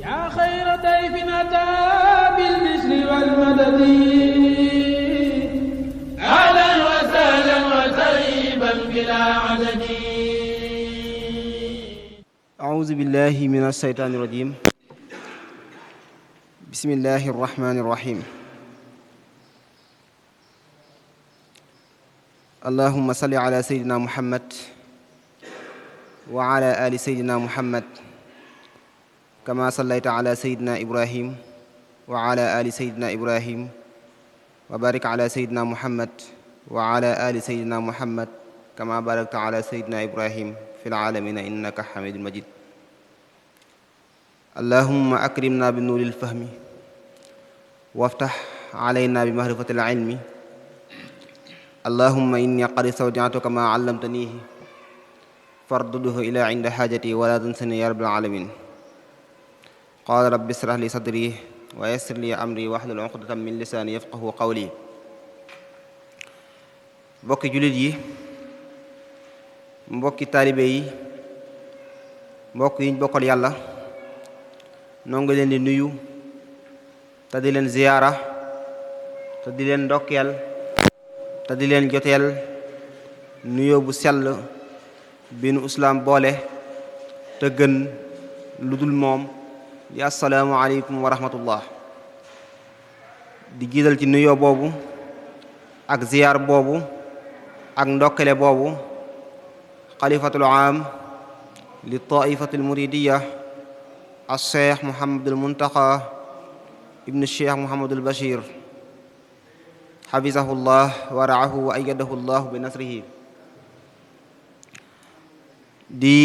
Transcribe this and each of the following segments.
yaa xayra dayfin ataa bil bishri wal madadi ahlan wa sahlan wa tarhiban bilaa adadi. A'uuzu billaahi mina shaytaani rajiim. Bismillaahi rahmaani rahiim. Allahumma salli ala sayyidina Muhammad wa ala ali sayyidina Muhammad kama sallayta ala sayyidina Ibrahim wa ala ali sayyidina Ibrahim wa barik ala sayyidina Muhammad wa ala ali sayyidina Muhammad kama barakta ala sayyidina Ibrahim fil aalamiina innaka hamiidun majiid. Allahumma akrimna bi nuuril fahmi waftah alayna bi mahrifatil ilmi. Allahumma inni qad istawda'tuka ma 'allamtanihi fardudhu ila 'inda haajati wa la tansani ya rabbal aalamiin. Qaala rabbi ishrah li sadri wa yassir li amri wahlul 'uqdatan min lisaani yafqahu qawli. mbokki jullit yi, mbokki taalibe yi, mbokk yi ñu bokkal yàlla, noo ngi leen di nuyu te di leen ziyaara te di leen ndokkeel te di leen joteel nuyoo bu sell bi nu islaam boole te gën lu dul moom di assalaamu aleykum wa rahmatullah. di jiital ci nuyoo boobu ak ziyaar boobu ak ndokkele boobu xalifatul aam li taifatil muridiya al cheikh Muhammadul Muntaqa ibnu cheikh Muhammadul Bachir xafisahullah wa raahu wa ayyadahu llah bi nasrihi. di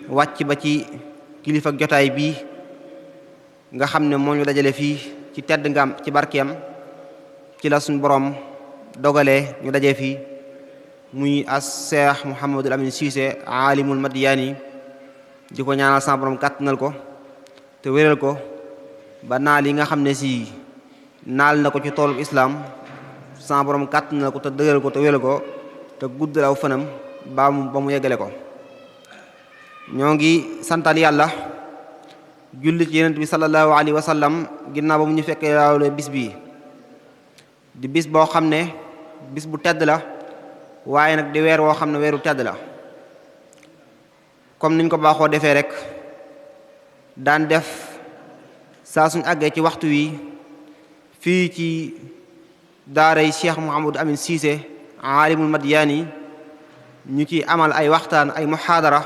wàcc ba ci kilifa jotaay bi nga xam ne moo ñu dajale fii ci tedd ngam ci barkeem ci la suñ borom dogalee ñu daje fii muy as Cheikh Mouhamadul Amin Cissé aalimul Madiyaani. di ko ñaanal sa borom kàttanal ko te wéral ko ba naal yi nga xam ne si naal na ko ci toolu islaam sa borom kàttanal ko te dëgëral ko te wéral ko te guddal aw fanam ba mu yeggale ko. ñoo ngi santal yàlla julli ci yonent bi sallallahu alayhi wa sallam ginnaaw ba mu ñu fekkee laawle bis bii di bis boo xam ne bis bu tedd la, waaye nag di weer woo xam ne weeru tedd la. comme niñ ko baaxoo defee rek daan def saa suñ àggee ci waxtu wi fii ci daaray Cheikh Mouhamadou Amin Cissé aalimul Madiyaani ñu ci amal ay waxtaan, ay muhaadara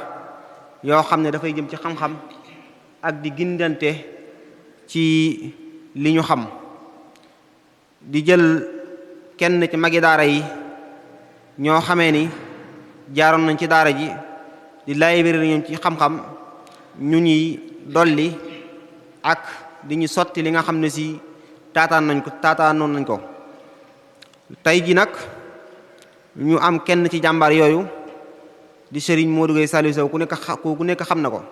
yoo xam ne dafay jëm ci xam-xam ak di gindante ci li ñu xam. di jël kenn ci magi daara yi ñoo xamee ni jaaroon nañ ci daara ji di laybéri ñoom ci xam-xam ñu ñuy dolli ak di ñu sotti li nga xam ne si taataanoon nañ ko. tey ji nag ñu am kenn ci jàmbaar yooyu di Serigne Modou Gueye Saliou Sow ku nekk xam na ko.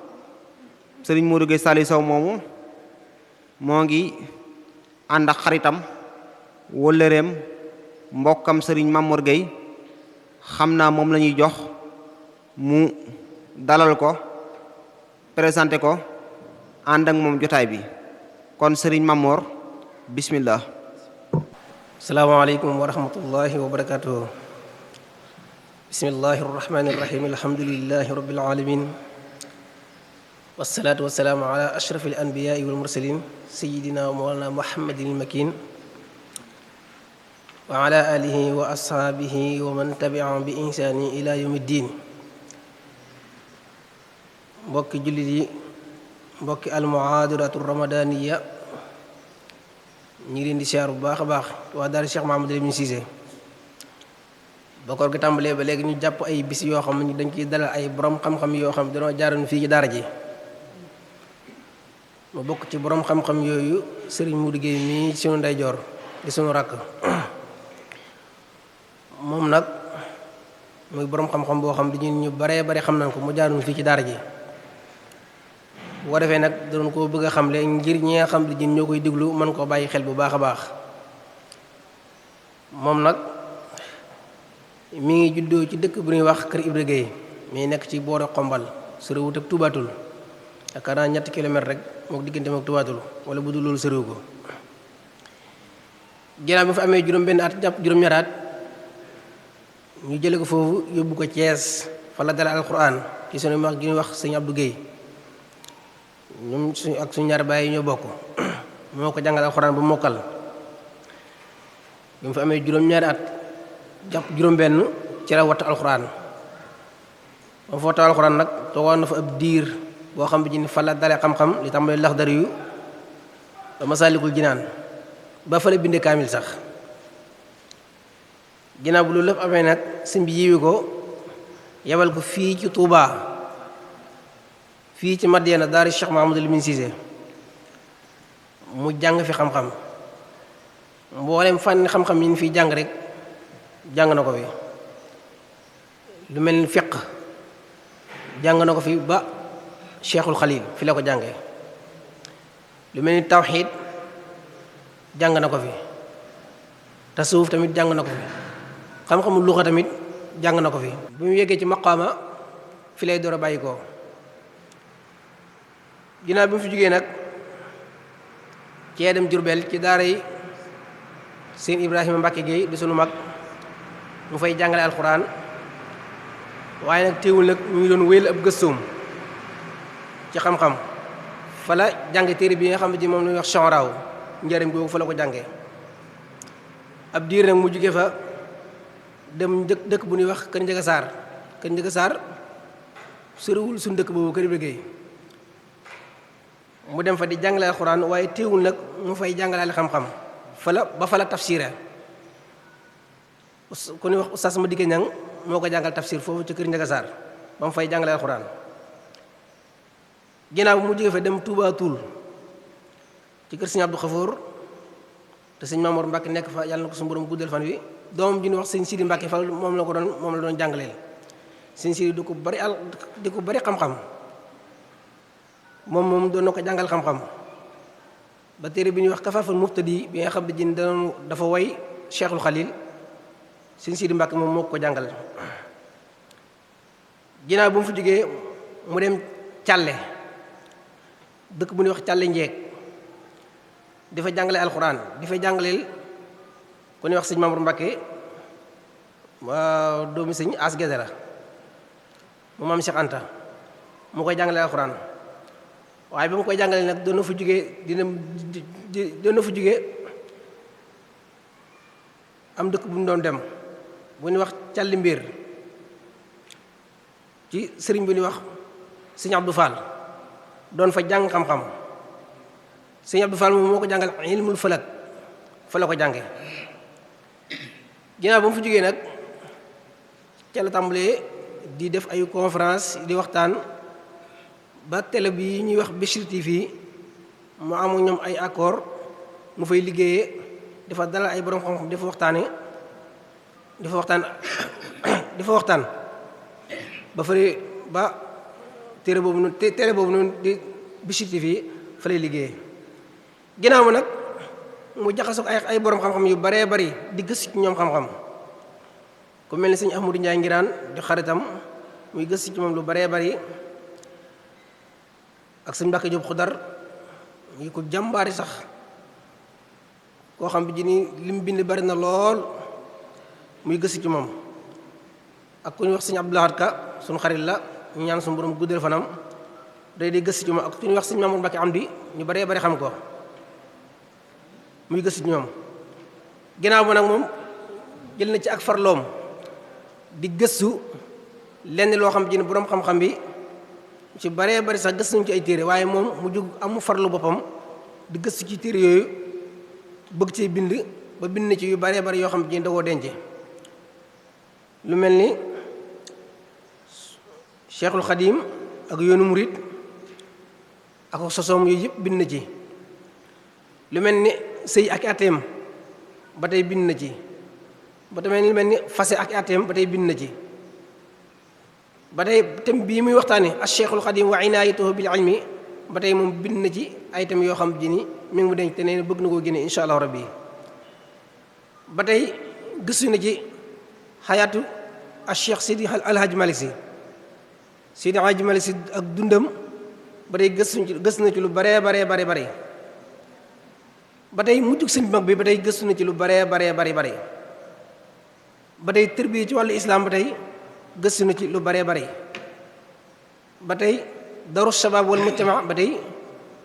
Serigne Modou Gueye Saliou Sow moomu moo ngi ànd ak xaritam wóllëreem mbokkam Serigne Mamor Gueye. xam naa moom la ñuy jox mu dalal ko, présenté ko, ànd ak moom jotaay bi. kon Serigne Mamor bismillah. asalaamaaleykum wa rahmatullahi wa barakatuhu. bismillahi arrahmani irrahim alhamdulilahi rabbil alamin wasalaatu wasalaamu ala ashraf al anbiyaai wal mursalin sayidina wa mawlana muhammadin al makin wa ala alihi wa ashaabihi wa man tabiahum bi ihsaani ila yawmi ddin. mbokki jullit yi, mbokki almuhaadaratu ramadaniya, ñu ngi leen di siyaar bu baax a baax waa daara Cheikh Mouhamadou Amin Cissé. ba koor gi tàmbalee ba léegi ñu jàpp ay bis yoo xam ne dañ ciy dalal ay borom xam-xam yoo xam ne dañoo jaaroon fii ci daara ji. ma bokk ci borom xam-xam yooyu Serigne Modou Gueye mii sunu ndeyjoor di sunu rakk. moom nag muy borom xam-xam boo xam ne ñu baree bari xam nañ ko, mu jaaroon fii ci daara ji. bu ko defee nag doon koo bëgg a xamle ngir ñi nga xam ne ñoo koy déglu mën koo bàyyi xel bu baax a baax. moom nag mi ngi juddoo ci dëkk bu ñuy wax Kër Ibra Gueye mi nekk ci boori Xombal su réewut ak Tuubaatul yaakaar naa 3 kilomètres rek mook diggante mook tubaatul wala bu dul loolu sëriw ko ginnaaw bi fa amee juróom benn at jàpp juróom-ñaari at ñu jële ko foofu yóbbu ko Thiès fa la dale alquran ci sunu mag gi ñuy wax sëñ Abdou Guèye ñoom suñu ak suñu ñaar baay yi ñoo bokk moo ko jàngal alquran bu mokkal bi mu fa amee juróom-ñaari at jàpp juróom benn ci la wattu alquran ba fa wattu alquran nag toogoon na fa ab diir boo xam bi ji ni fa la dale xam-xam li tàmbalee Laxdari yu ba Masaalikul Jinaan ba fa la bindee kaamil sax ginnaaw bu loolu lépp amee nag sëñ bi yiwi ko yebal ko fii ci Touba fii ci Madiana daari Cheikh Mahamadou Lamine Cissé mu jàng fi xam-xam mboolem fànn xam-xam yi ñu fiy jàng rek jàng na ko fi lu mel ni fiq jàng na ko fi ba Cheikhul Khalil fi la ko jàngee lu mel ni tawxiid jàng na ko fi tasawuf tamit jàng na ko fi xam-xamu luxa tamit jàng na ko fi bu mu yeggee ci maqaama fi lay door a bàyyi ko ginnaaw bi mu fi jógee nag cee dem Jurbel ci daara yi seen Ibrahima Mbacke Gueye di sunu mag mu fay jàngale alxuraan waaye nag teewul nag ñu ngi doon wéyal ab gëstoom ci xam-xam fa la jàng téere bi nga xam ne ji moom la ñuy wax Shu'araa njëriñ googu fa la ko jàngee ab diir nag mu jóge fa dem dëkk bu ñuy wax Kër Njëga Saar Kër Njëga Saar soriwul suñu dëkk boobu Kër Ibra Gueye mu dem fa di jàngale alxuraan waaye teewul nag mu fay jàngalaale xam-xam fa la tafsira ku ñuy wax oustaz ma dikke ñang moo ko jàngal tafsir foofu ci Kër Njëga Saar ba mu fay jàngale alxuraan ginnaaw mu jóge fa dem Touba Toul ci kër sëñ Abdou Khafour te sëñ Mamour Mbacke nekk fa yàlla na ko suñu borom guddal fan wi doomam ji ñu wax sëñ Sidi Mbacke fa moom la doon jàngaleel sëñ Sidi di ko bari xam-xam moom doon na ko jàngal xam-xam ba téere bi ñuy wax Kafaaful Muftadi bi nga xam ne jin dafa woy Cheikhul Khalil sëñ Sidi Mbacke moom moo ko jàngal ginnaaw bu mu fi jógee mu dem Càlle dëkk bu ñuy wax Càlle Njeeg di fa jàngale alxuraan di fa jàngaleel ku ñuy wax sëñ Mamour Mbacke waa doomi sëñ As Gédé la mu maam Cheikh Anta mu koy jàngale alxuraan waaye ba mu koy jàngalee nag doon na fa jógee am dëkk bu mu doon dem bu ñuy wax Càlli Mbir ci sëriñ bu ñuy wax sëñ Abdou Fall doon fa jàng xam-xam sëñ Abdou Fall moom moo ko jàngal ilmul falak fa la ko jànge ginnaaw ba mu fi jógee nag ca la tàmbalee di def ay conférence di waxtaan ba télé bi ñuy wax Bichri TV mu am ñoom ay accord mu fay liggéeyee dafa dalal ay borom xam-xam dafa waxtaan ba fëre ba télé boobu noonu di Bichri TV fa lay liggéeyee ginnaaw nag mu jaxasoo ay borom xam-xam yu baree bari di gëstu ci ñoom xam-xam ku mel ni sëñ Ahmadou Ndiaye Ngiraan di xaritam muy gëstu ci moom lu baree bari ak sëñ Mbàkke Jóob Xudar muy ko jàmbaari sax koo xam bi ji ni li mu bind bari na lool muy gëstu ci moom ak ku ñuy wax sëñ Abdou Lahad Ka suñu xarit la ñu ñaan suñu borom guddal fanam day di gëstu ci moom ak ku ñuy wax sëñ Mamour Mbàkke Amdi ñu baree bari xam ko muy gëstu ci ñoom ginnaaw ba nag moom jël na ci ak farloom di gëstu lenn loo xam ji ne boroom xam-xam bi ci baree bari sax gëstu nañu ci ay téere waaye moom mu jóg amu farlu boppam di gëstu ci téere yooyu bëgg ci bind ba bind na ci yu baree bari yoo xam ji ne da koo denc lu mel ni Cheikhul Khadim ak yoonu murit ak sosoom yooyu yëpp bind na ci lu mel ni sëy ak ateem ba tey bind na ci ba tamit lu mel ni fase ak ateem ba tey bind na ci ba tey thème bii muy waxtaane ak Cheikhul Khadim wa inaayatuhu bil ilmi ba tey moom bind na ci ay thèmes yoo xam ji ni mi ngi mu denc te nee bëgg na koo génne insha allahu rabbi ba tey gëstu na ci xayaatu ak Cheikh Sidi Alhaji Malick Sy Sidi Alhaji Malick Sy ak dundam ba tey gëstu na ci lu baree baree bari bari ba tey mujjug sëñ mag bi ba tey gëstu na ci lu baree baree bari bari ba tey tërbiya ci wàllu islam ba tey gëstu na ci lu baree bari ba tey daru shabab wal mujtama ba tey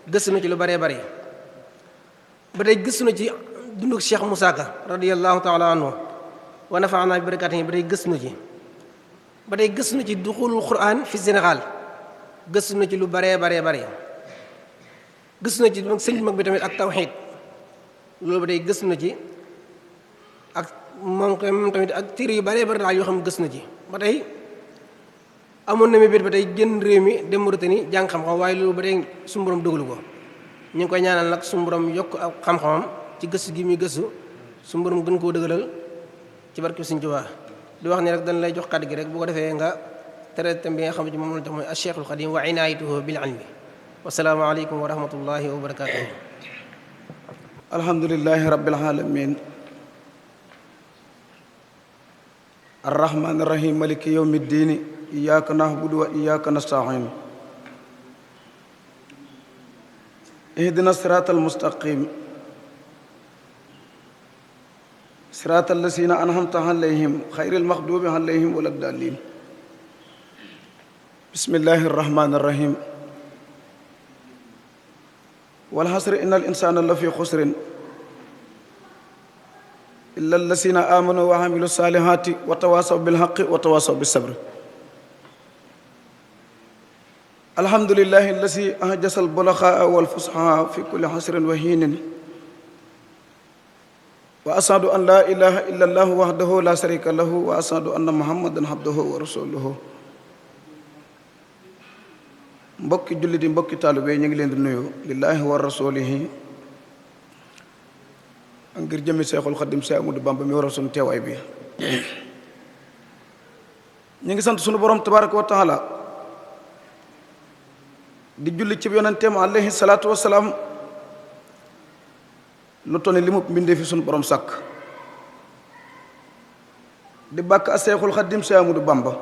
gëstu na ci lu baree bari ba tey gëstu na ci dundug Cheikh Moussa Ka radiyallahu taala anhu wa nafaana bi barakaatihi ba tey gëstu na ci ba tey gëstu na ci duxulul Qur'an fi Sénégal gëstu na ci lu baree baree bare gëstu na ci sëñ mag bi tamit ak tawxiid loolu ba tey gëstu na ci ak moom tamit ak téere yu baree bari daal yoo xam ne gëstu na ci ba tey amoon na mi biir ba tey génn réew mi dem Mauritanie jàng xam-xam waaye loolu ba tey suñu borom dogalu ko ñu ngi koy ñaanal nag suñu borom yokk ak xam-xamam ci gëstu gi muy gëstu suñu borom gën koo dëgëral ci barke Sëñ Tuubaa di wax ni rek dañ lay jox kàddu gi rek bu ko defee nga tere thème bi nga xam ne moom la jox mooy Cheikhul Xadim wa inaayatuhu bil ilmi wasalaamu aleykum wa rahmatullahi wa barakatuhu alhamdulillahi rabbil alamin arrahman arrahim maliki yawmi ddini iyyaka na'budu wa iyyaka nasta'in ihdina siratal mustaqim siratal lazina an'amta alayhim khayril maghdubi alayhim waladdallin bismillahir rahmanir rahim wal hasri innal insana lafi khusrin illa allazina amanu wa amilu salihati wa tawasaw bil haqqi wa tawasaw bis sabr alhamdulillahi allazi ahjasa al bulagha wal fusha fi kulli hasrin wa hinin wa ashhadu an la ilaha illa allah wahdahu la sharika lahu wa ashhadu anna muhammadan abduhu wa rasuluhu mbokki jullit yi mbokki taalibe ñu ngi leen di nuyu lillahi wa rasulihi ngir jëmi Seexul Xadim Seex Ahmadu Bamba mi waral sunu teewaay bi ñu ngi sant sunu borom tabaraka wa taala di julli ci yonenteem alayhi salaatu wasalaam lu tonni li mu mbindee fi sunu borom sàkk di bàkk a Seexul Xadim Seex Ahmadu Bamba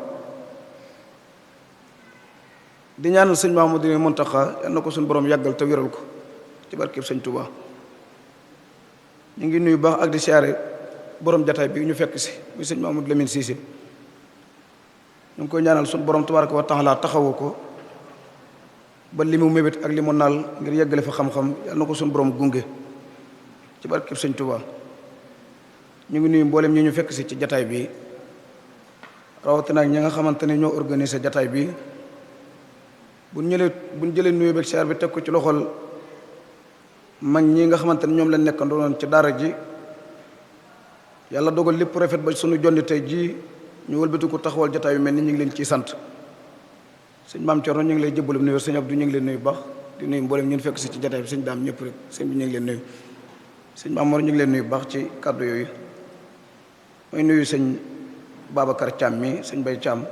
di ñaanal sëñ Mamadou Muntaxa yal na ko suñu borom yàggal te wéral ko ci barkeb sëñ Tuubaa ñu ngi nuyu baax ak di siyaare borom jataay bi ñu fekk si muy sëñ Mamadou Lamine Cissé ñu ngi koy ñaanal suñu borom tabaraka wa taala taxawu ko ba li mu mébét ak li mu naal ngir yeggale fa xam-xam yal na ko suñu borom gunge ci barkeb sëñ Tuubaa ñu ngi nuyu mboolem ñi ñu fekk si ci jataay bi rawatina ak ñi nga xamante ne ñoo organisé jataay bi buñ jëlee nuyu beeg siyaar bi teg ko ci loxol mag ñi nga xamante ne ñoom lañ nekkandoo noonu ci daara ji yàlla dogal lépp rafet ba sunu jonni tey ji ñu wëlbati ko taxawal jotaay yu mel ni ñu ngi leen ciy sant sëñ Maam Cerno ñu ngi lay jëbbalu nuyu sëñ Abdou ñu ngi leen nuyu baax di nuyu mboolem ñun fekk si ci jotaay bi sëñ daam ñëpp rek sëñ bi ñu ngi leen nuyu sëñ Maam Mor ñu ngi leen nuyu baax ci kàddu yooyu mooy nuyu sëñ Babacar Thiam mi sëñ Bay Thiam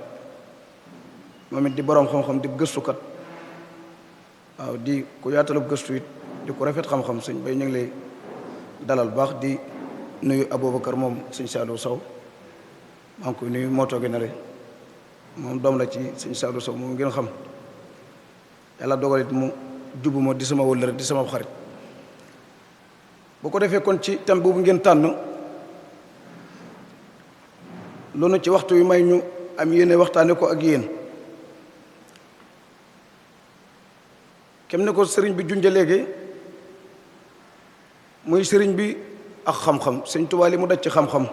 moom it di boroom xam-xam di gëstukat waaw di ku yaatalub gëstu it di ku rafet xam-xam sëñ Bay ñu ngi lay dalal baax di nuyu Aboubacar moom sëñ Saliou Sow maa ngi koy nuyu moo toogee na rek moom doom la ci sëñ Saliou Sow moom ngeen xam yàlla dogal it mu jubbu ma di sama wëllëre di sama xarit bu ko defee kon ci thème boobu ngeen tànn loolu ci waxtu yu may ñu am yéene waxtaane ko ak yéen kem ne ko sëriñ bi junje léegi muy sëriñ bi ak xam-xam sëñ Tuubaa li mu daj ci xam-xam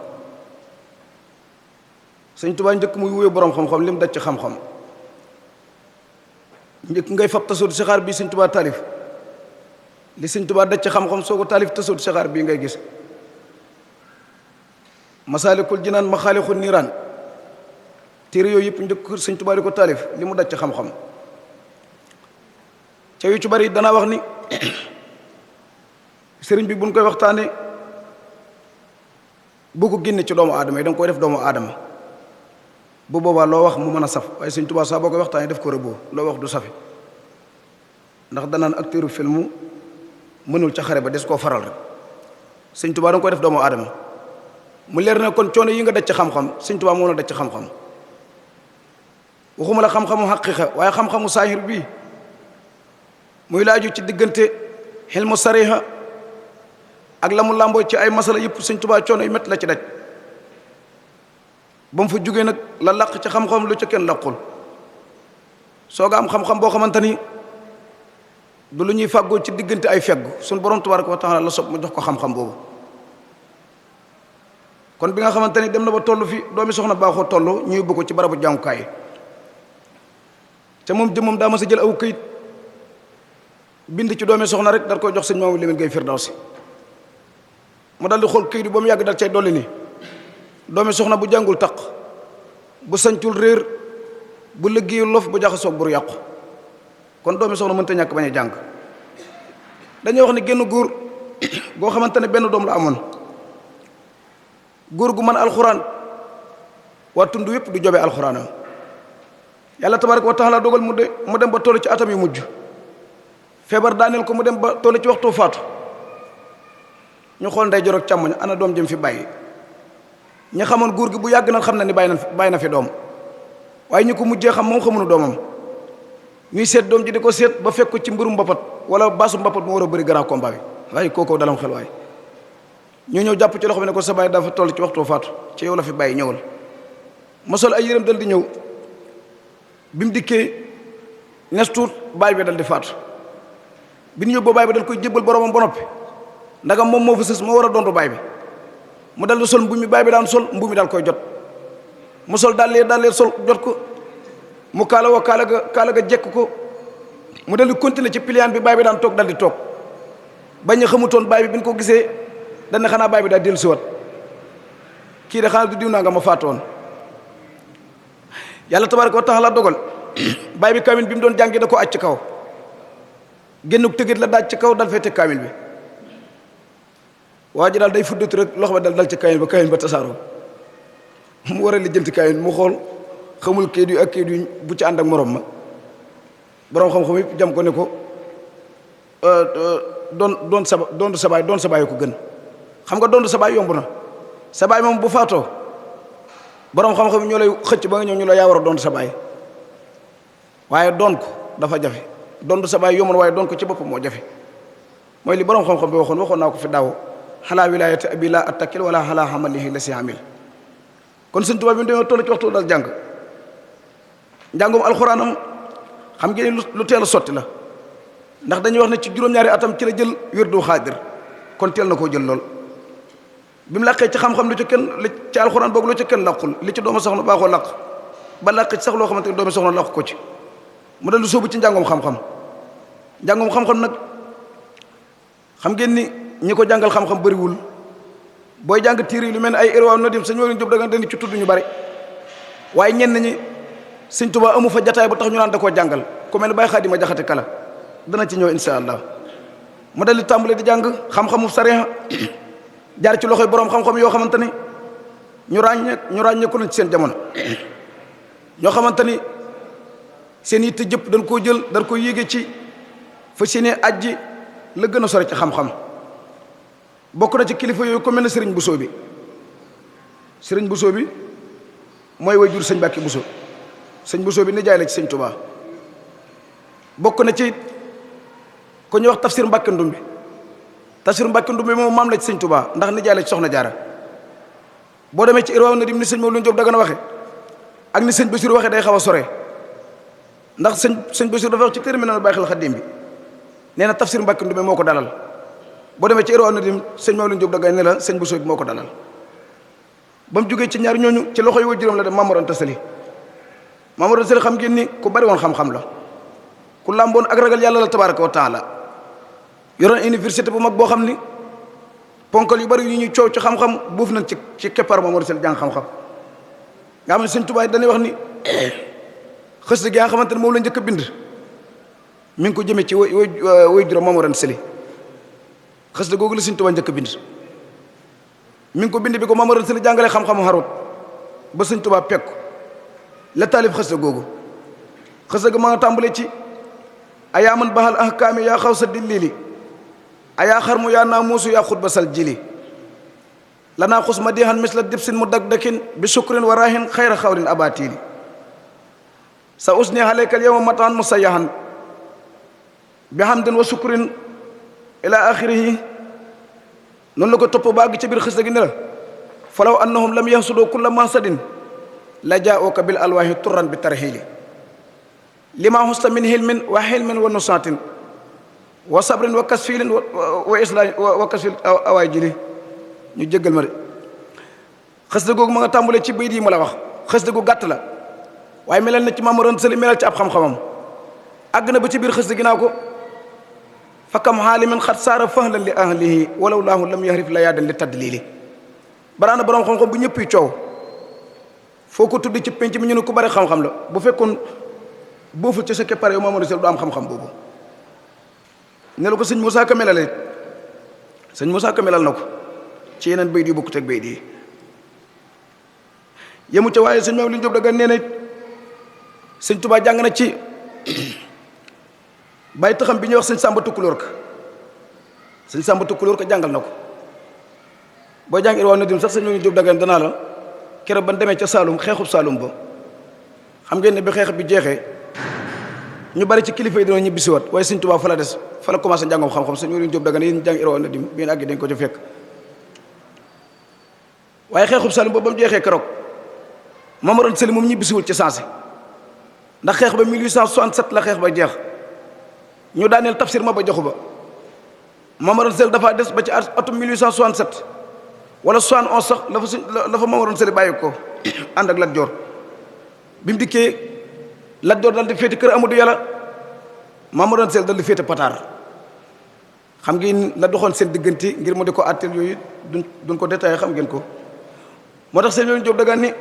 sëñ Tuubaa njëkk muy wuyoo boroom xam-xam li mu daj ci xam-xam njëkk ngay fab tasawdu sixaar bii sëñ Tuubaa taalif li sëñ Tuubaa daj ci xam-xam soo ko taalif tasawdu sixaar bii ngay gis masaalikul jinaan maxaalixul niiraan téere yooyu yëpp njëkk sëñ Tuubaa di ko taalif li mu daj ci xam-xam ca yu ci bari danaa wax ni sëriñ bi buñ koy waxtaane boo ko génne ci doomu aadama yi danga koy def doomu aadama bu boobaa loo wax mu mën a saf waaye sëñ Tuubaa saa boo koy waxtaane def ko rëbboo loo wax du safi ndax danaan acteuru film mënul ca xare ba des koo faral rek sëñ Tuubaa danga koy def doomu aadama mu leer na kon coono yi nga daj ci xam-xam sëñ Tuubaa moo la daj ci xam-xam waxuma la xam-xamu xaqiiqa waaye xam-xamu saahir bii muy laaju ci diggante xilmu sariha ak la mu làmboo ci ay masala yëpp sëñ Tuubaa coono yu métti la ci daj ba mu fa jógee nag la làq ci xam-xam lu ca kenn làqul sooga am xam-xam boo xamante ni du lu ñuy fàggoo ci diggante ay feggu suñu borom tabaraka wa taala la sob mu jox ko xam-xam boobu kon bi nga xamante ni dem na ba toll fi doomi soxna baaxoo toll ñu yóbbu ko ci barabu jàngukaay te moom jëmmam daa ma sa jël aw këyit bind ci doomi soxna rek dar koy jox sëñ Mamadou Lamine Gueye Firdawsi mu dal di xool këyit bi ba mu yàgg dal cay dolli ni doomi soxna bu jàngul taq bu sañcul réer bu liggéeyul lof bu jaxasoog bur yàqu kon doomi soxna mënta ñàkk bañ a jàng dañuy wax ne génn góor goo xamante ne benn doom la amoon góor gu mën alxuraan waa tund yépp du jobe alxuraanam yàlla tabaraka wa taala dogal mu dem ba toll ci atam yu mujj feebar daaneel ko mu dem ba toll ci waxtu faatu ñu xool ndey jor ak càmmoñ ana doom jëm fi bàyyi ñi xamoon góor gi bu yàgg na xam na ni bàyyi na fi doom waaye ñu ko mujjee xam moom xamuñu doomam ñuy seet doom ji di ko seet ba fekk ko ci mbirum mbapat wala baasu mbapat mu war a bëri grand combat bi waaye kookoo dalam xel waaye ñu ñëw jàpp ci loxo bi ne ko sa baay dafa toll ci waxtu faatu ci yow la fi bàyyi ñëwal mosol ay yërëm dal di ñëw bi mu dikkee nes tuut baay bi dal di faatu bi ñu yóbboo baay bi dal koy jébbal boromam ba noppi ndagam moom moo fa sës moo war a dondu baay bi mu dal di sol mbu mi baay bi daan sol mbu mi dal koy jot mu sol daallee sol jot ko mu kaala woo kaala ga jekk ko mu dal di continuer ci piliyaan bi baay bi daan toog dal di toog bañ a xamutoon baay bi bi ñu ko gisee dañ ne xanaa baay bi daal dellu siwat kii de xanaa du diw naa nga ma faatoon yàlla tabaraka wa taala dogal baay bi kaamil bi mu doon jàngi da ko aj ci kaw génnuk tëgit la daaj ci kaw dal fay teg kaamil bi waa ji daal day fuddatu rek loxo ba dal ci kaamil ba tasaaroo mu war a lijjanti kaamil mu xool xamul kayit yu ak kayit yu bu ci ànd ak morom ma borom xam-xam yëpp jam ko ne ko doon sa baay ko gën xam nga doon sa baay yomb na sa baay moom bu faatoo borom xam-xam ñoo lay xëcc ba nga ñëw ñu la yaa war a doon sa baay waaye doon ko dafa jafe doon sa baay yomb na waaye doon ko ci boppam moo jafe mooy li borom xam-xam bi waxoon naa ko fi daaw xalaa wilaayati abi laa attakil wala xalaa xamalihi la si amil kon Sëñ Tuubaa bi mu demee toll ci waxtu dal jàng njàngum alxuraanam xam ngeen lu teel a sotti la ndax dañuy wax ne ci juróom-ñaari atam ci la jël wirdu xaadir kon teel na koo jël lool bi mu làqee ci xam-xam lu ci kenn li ci alxuraan boog lu ci kenn làqul li ci doomu soxna baaxoo làq ba làq ci sax loo xamante ne doomu soxna làq ko ci mu dal di sóobu ci njàngum xam-xam nag xam ngeen ni ñi ko jàngal xam-xam bëriwul booy jàng tiir yi lu mel ne ay irwaaw na dim sëñ Waliou Diop da nga dañu ci tudd ñu bari waaye ñenn ñi Sëñ Tuubaa amu fa jataay ba tax ñu naan da koo jàngal ku mel ne Baye Xaadima Jaxate Kala dana ci ñëw insha allah mu dal di tàmbale di jàng xam-xamu sariya jaar ci loxoy borom xam-xam yoo xamante ni ñu ràññee ko ci seen jamono ñoo xamante ni seen yitte jëpp dañ koo jël dañ ko yéege ci fa seeni ajji la gën a sore ci xam-xam bokk na ci kilifa yooyu ko mel ne Sëriñ Bousso bi Sëriñ Bousso bi mooy waajur sëñ Mbàkke Bousso sëñ Bousso bi nijaay la ci Sëñ Tuubaa bokk na ci ko ñuy wax Tafsir Mbàkke Ndumbi Tafsir Mbàkke Ndumbi moom maam la ci Sëñ Tuubaa ndax nijaay la ci Soxna Jaara boo demee ci Irwaaw Nadim ni sëñ Mawlana Diop Dagana waxe ak ni sëñ Basiru waxe day xaw a sore ndax sëñ Basiru dafa wax ci terminal Baaxil Xaddim bi nee na Tafsir Mbàkke Ndumbi moo ko dalal boo demee ci Irwaaw Nadim sëñ Mawlana Diop Dagana ne la sëñ Bousso bi moo ko dalal ba mu jógee ci ñaar ñooñu ci loxo yi waajuram la dem Maam Mor Anta Sali Maam Mor Anta Sali xam ngeen ni ku bari woon xam-xam la ku làmboon ak ragal yàlla la tabaraka wa taala yoroon université bu mag boo xam ni ponkal yu bari yu ñuy coow ci xam-xam buuf nañ ci keppar Maam Mor Anta Sali jàng xam-xam nga xam ne Sëñ Tuubaa dañuy wax ni xës gi nga xamante ne moom la njëkk a bind mi ngi ko jëmee ci waajuram Maam Mor Anta Sali xës googu la Sëñ Tuubaa njëkk a bind mi ngi ko bind bi ko Maam Mor Anta Sali jàngale xam-xamu xarut ba Sëñ Tuubaa pekk la taalif xës googu xës ga ma nga tàmbalee ci ayaa man bahal ahkaami yaa xaw sa dillili ayaa xarmu yaa naamuusu yaa xutba sal jili lanaa xus ma diixan misla dibsin mu dakdakin bi sukrin wa raahin xayra xawrin abatili sa usni xaleykal yowma mataan mu sayahan bi hamdin wa sukrin ila axirihi noonu la ko topp ba àgg ci biir xasida gi ne la falaw annahum lam yahsudu kulla mahsadin la jaa'uka bil alwaahi turran bi tarxiili lima husta min hilmin wa xilmin wa nusaatin wa sabrin wa kasfilin wa islaahin wa kasfil awaay jili ñu jéggal ma de xasida googu ma nga tàmbulee ci bayit yi ma la wax xasida gu gàtt la waaye melal na ci Mamadou Sali melal ci ab xam-xamam àgg na ba ci biir xasida ginnaaw ko fa kam xaalimin xat saara fahlan li ahlihi walaw laahu lam yahrif la yaadan li tadlili baraana borom xam-xam bu ñëpp yi coow foo ko tudd ci penc mi ñu ne ku bari xam-xam la bu fekkoon booful ci sa keppare yow Mamadou Sall du am xam-xam boobu ne la ko sëñ Moussa Ka melale sëñ Moussa Ka melal na ko ci yeneen bayit yu bokkut ak bayit yi yemu ca waaye sëñ Mamadou Diop daga nee na sëñ Touba jàng na ci bàyyi taxam bi ñuy wax sëñ Samba Tukulóor ka sëñ Samba Tukulóor ka jàngal na ko boo jàng Irwaa Nadim sax sëñ Mamadou Diop daga danaa la keroog ban demee ca Saalum xeexub Saalum ba xam ngeen ne bi xeex bi jeexee ñu bari ci kilifa yi dina ñibbisiwaat waaye sëñ Tuubaa fa la des fa la commencé njàngam xam-xam sëñ Mamadou Diop daga ne yéen jàng Irwaa Nadim bi ngeen àggi dañ ko ca fekk waaye xeexub Saalum ba ba mu jeexee keroog Mamadou Sali moom ñibbisiwul ci sensé ndax xeex ba 1867 la xeex ba jeex ñu daaneel tafsir ma ba joxu ba Mamadou Sali dafa des ba ci atum 1867 wala 71 sax la fa Mamadou Sali bàyyi ko ànd ak Lat Joor bi mu dikkee Lat Joor dal di féete kër Amadou Yàlla Mamadou Sali dal di féete Pataar xam ngeen la doxoon seen diggante ngir mu di ko àtteel yooyu duñ ko détaillé xam ngeen ko moo tax sëñ Mamadou Diop daga ni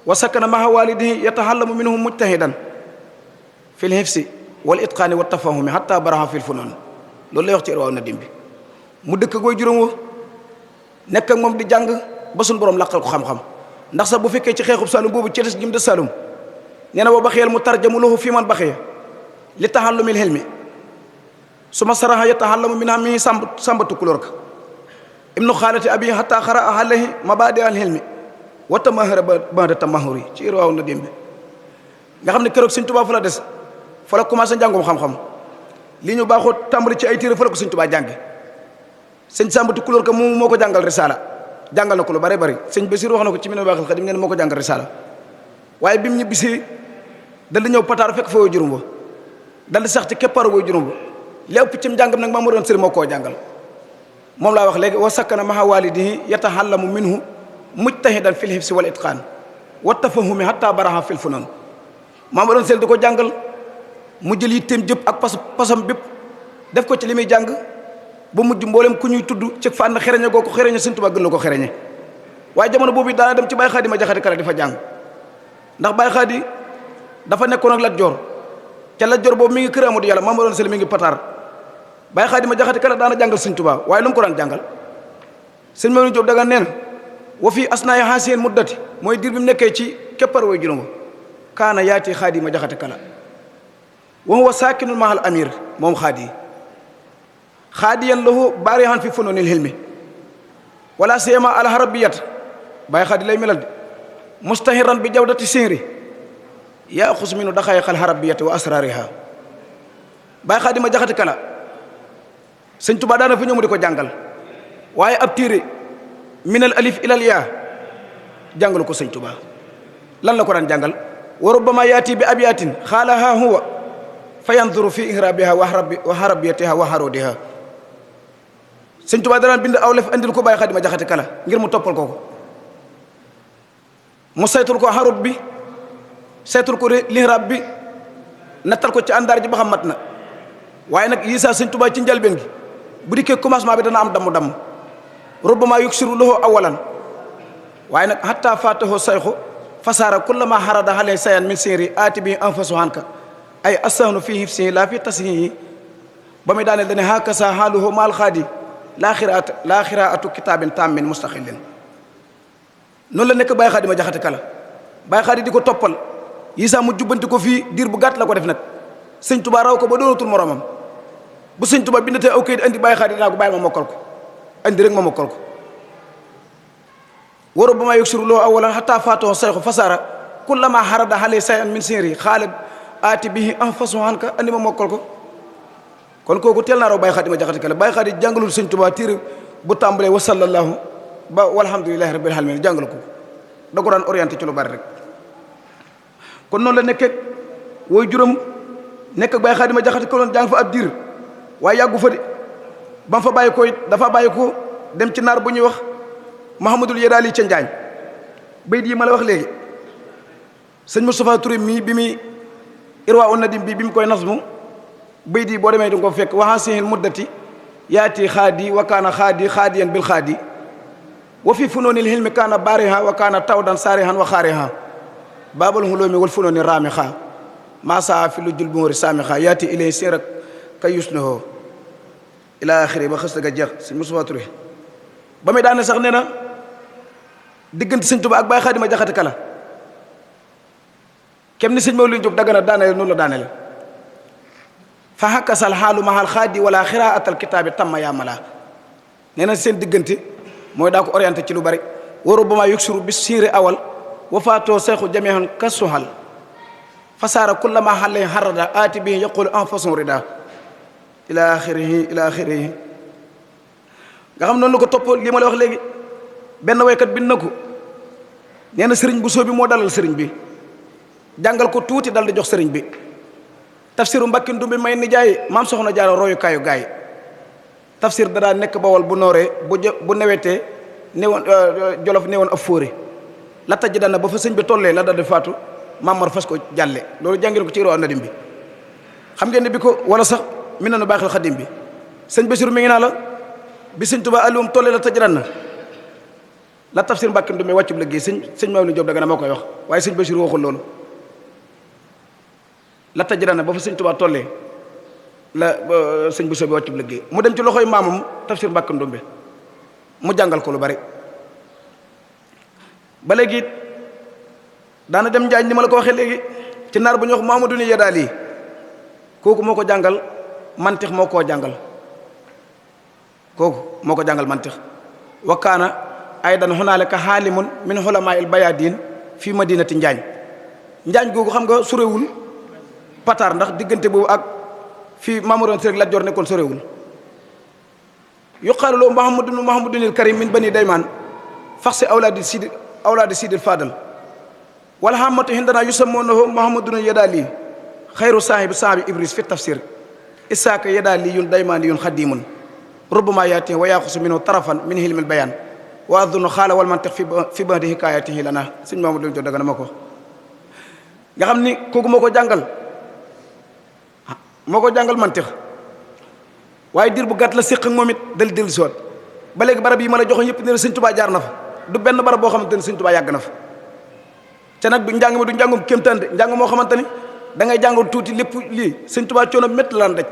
wa sakkana maha walidihi yatahallamu minhum mujtahidan fil hifsi wal itqaani wa tafahumi hatta baraha fil funoon loolu lay wax ci Irwaa Nadim bi mu dëkk gooy juróom wa nekk ak moom di jàng ba suñu borom laqal ko xam-xam ndax sax bu fekkee ci xeexub Saalum boobu ci des jim de Saalum nee na wa baxiyal mu tarjamu lahu fi man baxiya li tahallumil hilmi suma saraha yatahallamu min hamihi Samba Tukulóor ka ibnu xaalati abi hatta xara alayhi mabadi al hilmi wa tamahara ba'da tamahuri ci Irwaa Nadim bi nga xam ne keroog sëñ Tuubaa fa la des fa la commencé njàngum xam-xam li ñu baaxoo tàmbali ci ay téere fa la ko sëñ Tuubaa jànge sëñ Samba Tukulóor ka moom moo ko jàngal risaala jàngal na ko lu bari bari sëñ Basiir wax na ko ci Minanul Baaxil Xadiim nee na moo ko jàngal risaala waaye bi mu ñibbisee dal di ñëw Pataar fekk fa woy juróom ba dal di sax ci keppaaru woy juróom ba li ëpp ci njàngam nag Mamadou Sëri moo koo jàngal moom laa wax léegi wa sakkana maha walidihi yatahallamu minhu mujtahidan fil hifsi wal itqaan wa tafahumi hatta baraha fil funoon Mamadou Sëri di ko jàngal mu jël yitteem jëpp ak pasam bépp def ko ci li muy jàng ba mujj mboolem ku ñuy tudd ci fànn xereñe goo ko xereñe Sëñ Tuubaa gën la ko xereñe waaye jamono boobu daana dem ci Baay Xaadi ma jaxate kala di fa jàng ndax Baay Xaadi dafa nekkoon ak Lat Joor ca Lat Joor boobu mi ngi kër Amadou Yàlla Mamadou Sëli mi ngi Pataar Baay Xaadi ma jaxate kala daana jàngal Sëñ Tuubaa waaye lu mu ko daan jàngal sëñ Mamadou Diop daga neen wa fii asnaaya haasiyeen muddati mooy diir bi mu nekkee ci keppar way juróom kaana yaati Xaadi ma jaxate kala wa huwa saakinul mahal amir moom Xaadi xaadiyan lahu baarihan fi funoonil hilmi wala siyama alharabiyat Baay Xaadi lay melal de mustahiran bi jawdati sihri yaaxus minu daxayiqal harabiyati wa asrariha Baay Xaadi ma jaxati kala Sëñ Tuubaa daana fa ñëw mu di ko jàngal waaye ab téere minal alif ilal yaa jàngalu ko Sëñ Tuubaa lan la ko daan jàngal wa rubbama yaati bi abiyatin xaalaha huwa fa yanzuru fi ihrabiha wa harabiyatiha wa harodiha Sëñ Tuubaa danaan bind aw lef andil ko Baay Xaadi ma jaxati kala ngir mu toppal ko mu saytul ko harut bi saytul ko lihrab bi nattal ko ci àndaar ji ba xam mat na waaye nag yi saa Sëñ Tuubaa ci njalbeen gi bu dikkee commencement bi dana am damm rubbama yuksiru lahu awalan waaye nag hatta fatahu sayxu fasaara kullama harada halay sayan min séeri aati bi anfasu hanka ay asahnu fi hifsihi la fi tasihihi ba muy daaneel dane hakasa haaluhu maal Xaadi laa xiraatu kitaabin tammin mustaxillin noonu la nekk Baay Xaadi ma jaxate kala Baay Xaadi di ko toppal yi saa mu jubbanti ko fii diir bu gàtt la ko def nag Sëñ Tuubaa raw ko ba doonatul moromam bu Sëñ Tuubaa bindatee aw kayit andi Baay Xaadi dinaa ko bàyyi ma mokkal ko andi rek ma mokkal ko waro ba maa yuksiru loo awalan xataa faatoo sayxu fasaara kullama harada xale sayan min séeri xaalid aati bihi anfasu hanka andi ma mokkal ko kon kooku teel naa raw Baye Xaadima Jaxate Kala. Baye Xaadi jàngalul sëñ Tuubaa téere bu tàmbalee wa sallallahu ba walhamdulillahi rabbil alamin jàngal ko da ko daan orienté ci lu bari rek. kon noonu la nekkee wooy juróom nekk ak Baye Xaadima Jaxate Kala jàng fa ab diir waaye yàggu fa de ba mu fa bàyyi ko it dafa bàyyi ko dem ci naar bu ñuy wax Mahamadul Yadaali ca Njaañ. bayit yi ma la wax léegi sëñ Moustapha Touré mii bi muy irwa un nadim bi mu koy nasmu bayit yi boo demee di nga ko fekk waxasihil muddati yaati xaadi wa kaana xaadiyan bil xaadi wa fi funoonil hilmi kaana baariha wa kaana tawdan saarihan wa xaariha baabal huloomi wal funooni raamiha maa saa fi lu jul bu ngori saamiha yaati ilay sirak kay yusnaho ila axiri ba xës ga jeex sëñ Moustapha Touré ba muy daane sax nee na diggante sëñ Tuubaa ak Baye Xaadima Jaxate Kala kem ni sëñ Mawlid Jóob Dagana daanele noonu la daanele fa hakkasal xaalu mahal xaadi wala xiraatal kitaabi tamma yaamala nee na seen diggante mooy daa ko orienté ci lu bari waru ba maa yuksiru bi siiri awal wafaatoo seexu jameexan kasuhal fasaara kullama xale harada aati bi yaqulu anfasun rida ila axirihi nga xam noonu la ko topp lii ma la wax léegi benn waykat bind na ko nee na sëriñ bu soobi moo dalal sëriñ bi jàngal ko tuuti dal di jox sëriñ bi tafsiru Mbàkke Ndumbe may nijaay maam soxna Jaara royukaayu gaay tafsir da daa nekk Bawol bu nooree bu newetee newoon Jolof newoon ab fóore la taj dana ba fa sëñ bi tollee la dal di faatu Mamar fas ko jàlle loolu jàngil ko ci Irwa Nadim bi xam ngeen ne bi ko wala sax mi nanu baaxil xadim bi sëñ Basiru mi ngi naa la bi sëñ Tuubaa alluum tollee la taj dana la tafsir Mbàkke Ndumbe wàccub liggéey sëñ Mawlid Jóob Dagana moo koy wax waaye sëñ Basiru waxul loolu la tajrana ba fa sëñ Tuubaa tollee la sëñ bu soobi wàccub liggéey mu dem ci loxoy maamam tafsir Mbàkke Ndumbe mu jàngal ko lu bari ba léegi daana dem Njaañ ni ma la ko waxee léegi ci naar bu ñuy wax Mamadou ni Yadaali kooku moo ko jàngal mantix mantix wa kaana aydan hunaalika haalimun min hulamaa il bayaadin fii madinati Njaañ googu xam nga sorewul Pataar ndax diggante boobu ak fii Mamadou Sirek Lat Joor nekkoon sorewul yuqaalu loo Muhammadunil Karim min bani Daymaan faxsi awlaadi sidil Fadal wala xamatu hindana yusammuunahu Muhammadunil Yadaali xayru saahibi Ibris fi tafsir isaaka Yadaaliyun Daymaaniyun xadimun rubbama yaati wa yaxusu minhu tarafan min hilmil bayaan wa adunu xaala wal mantiq fi ba'di hikaayatihi lana sëñ Mamadou Jóob Dagana ma ko nga xam ni kooku moo ko jàngal mantix waaye diir bu gàtt la séq ak moom it del si waat ba léegi barab yi ma la joxoon yëpp ne sëñ Tuubaa jaar na fa du benn barab boo xamante ni sëñ Tuubaa yàgg na fa te nag du njàng mi du njàngum kéemtaan de njàng moo xamante ni da ngay jàngoon tuuti lépp lii sëñ Tuubaa coono métti la daan daj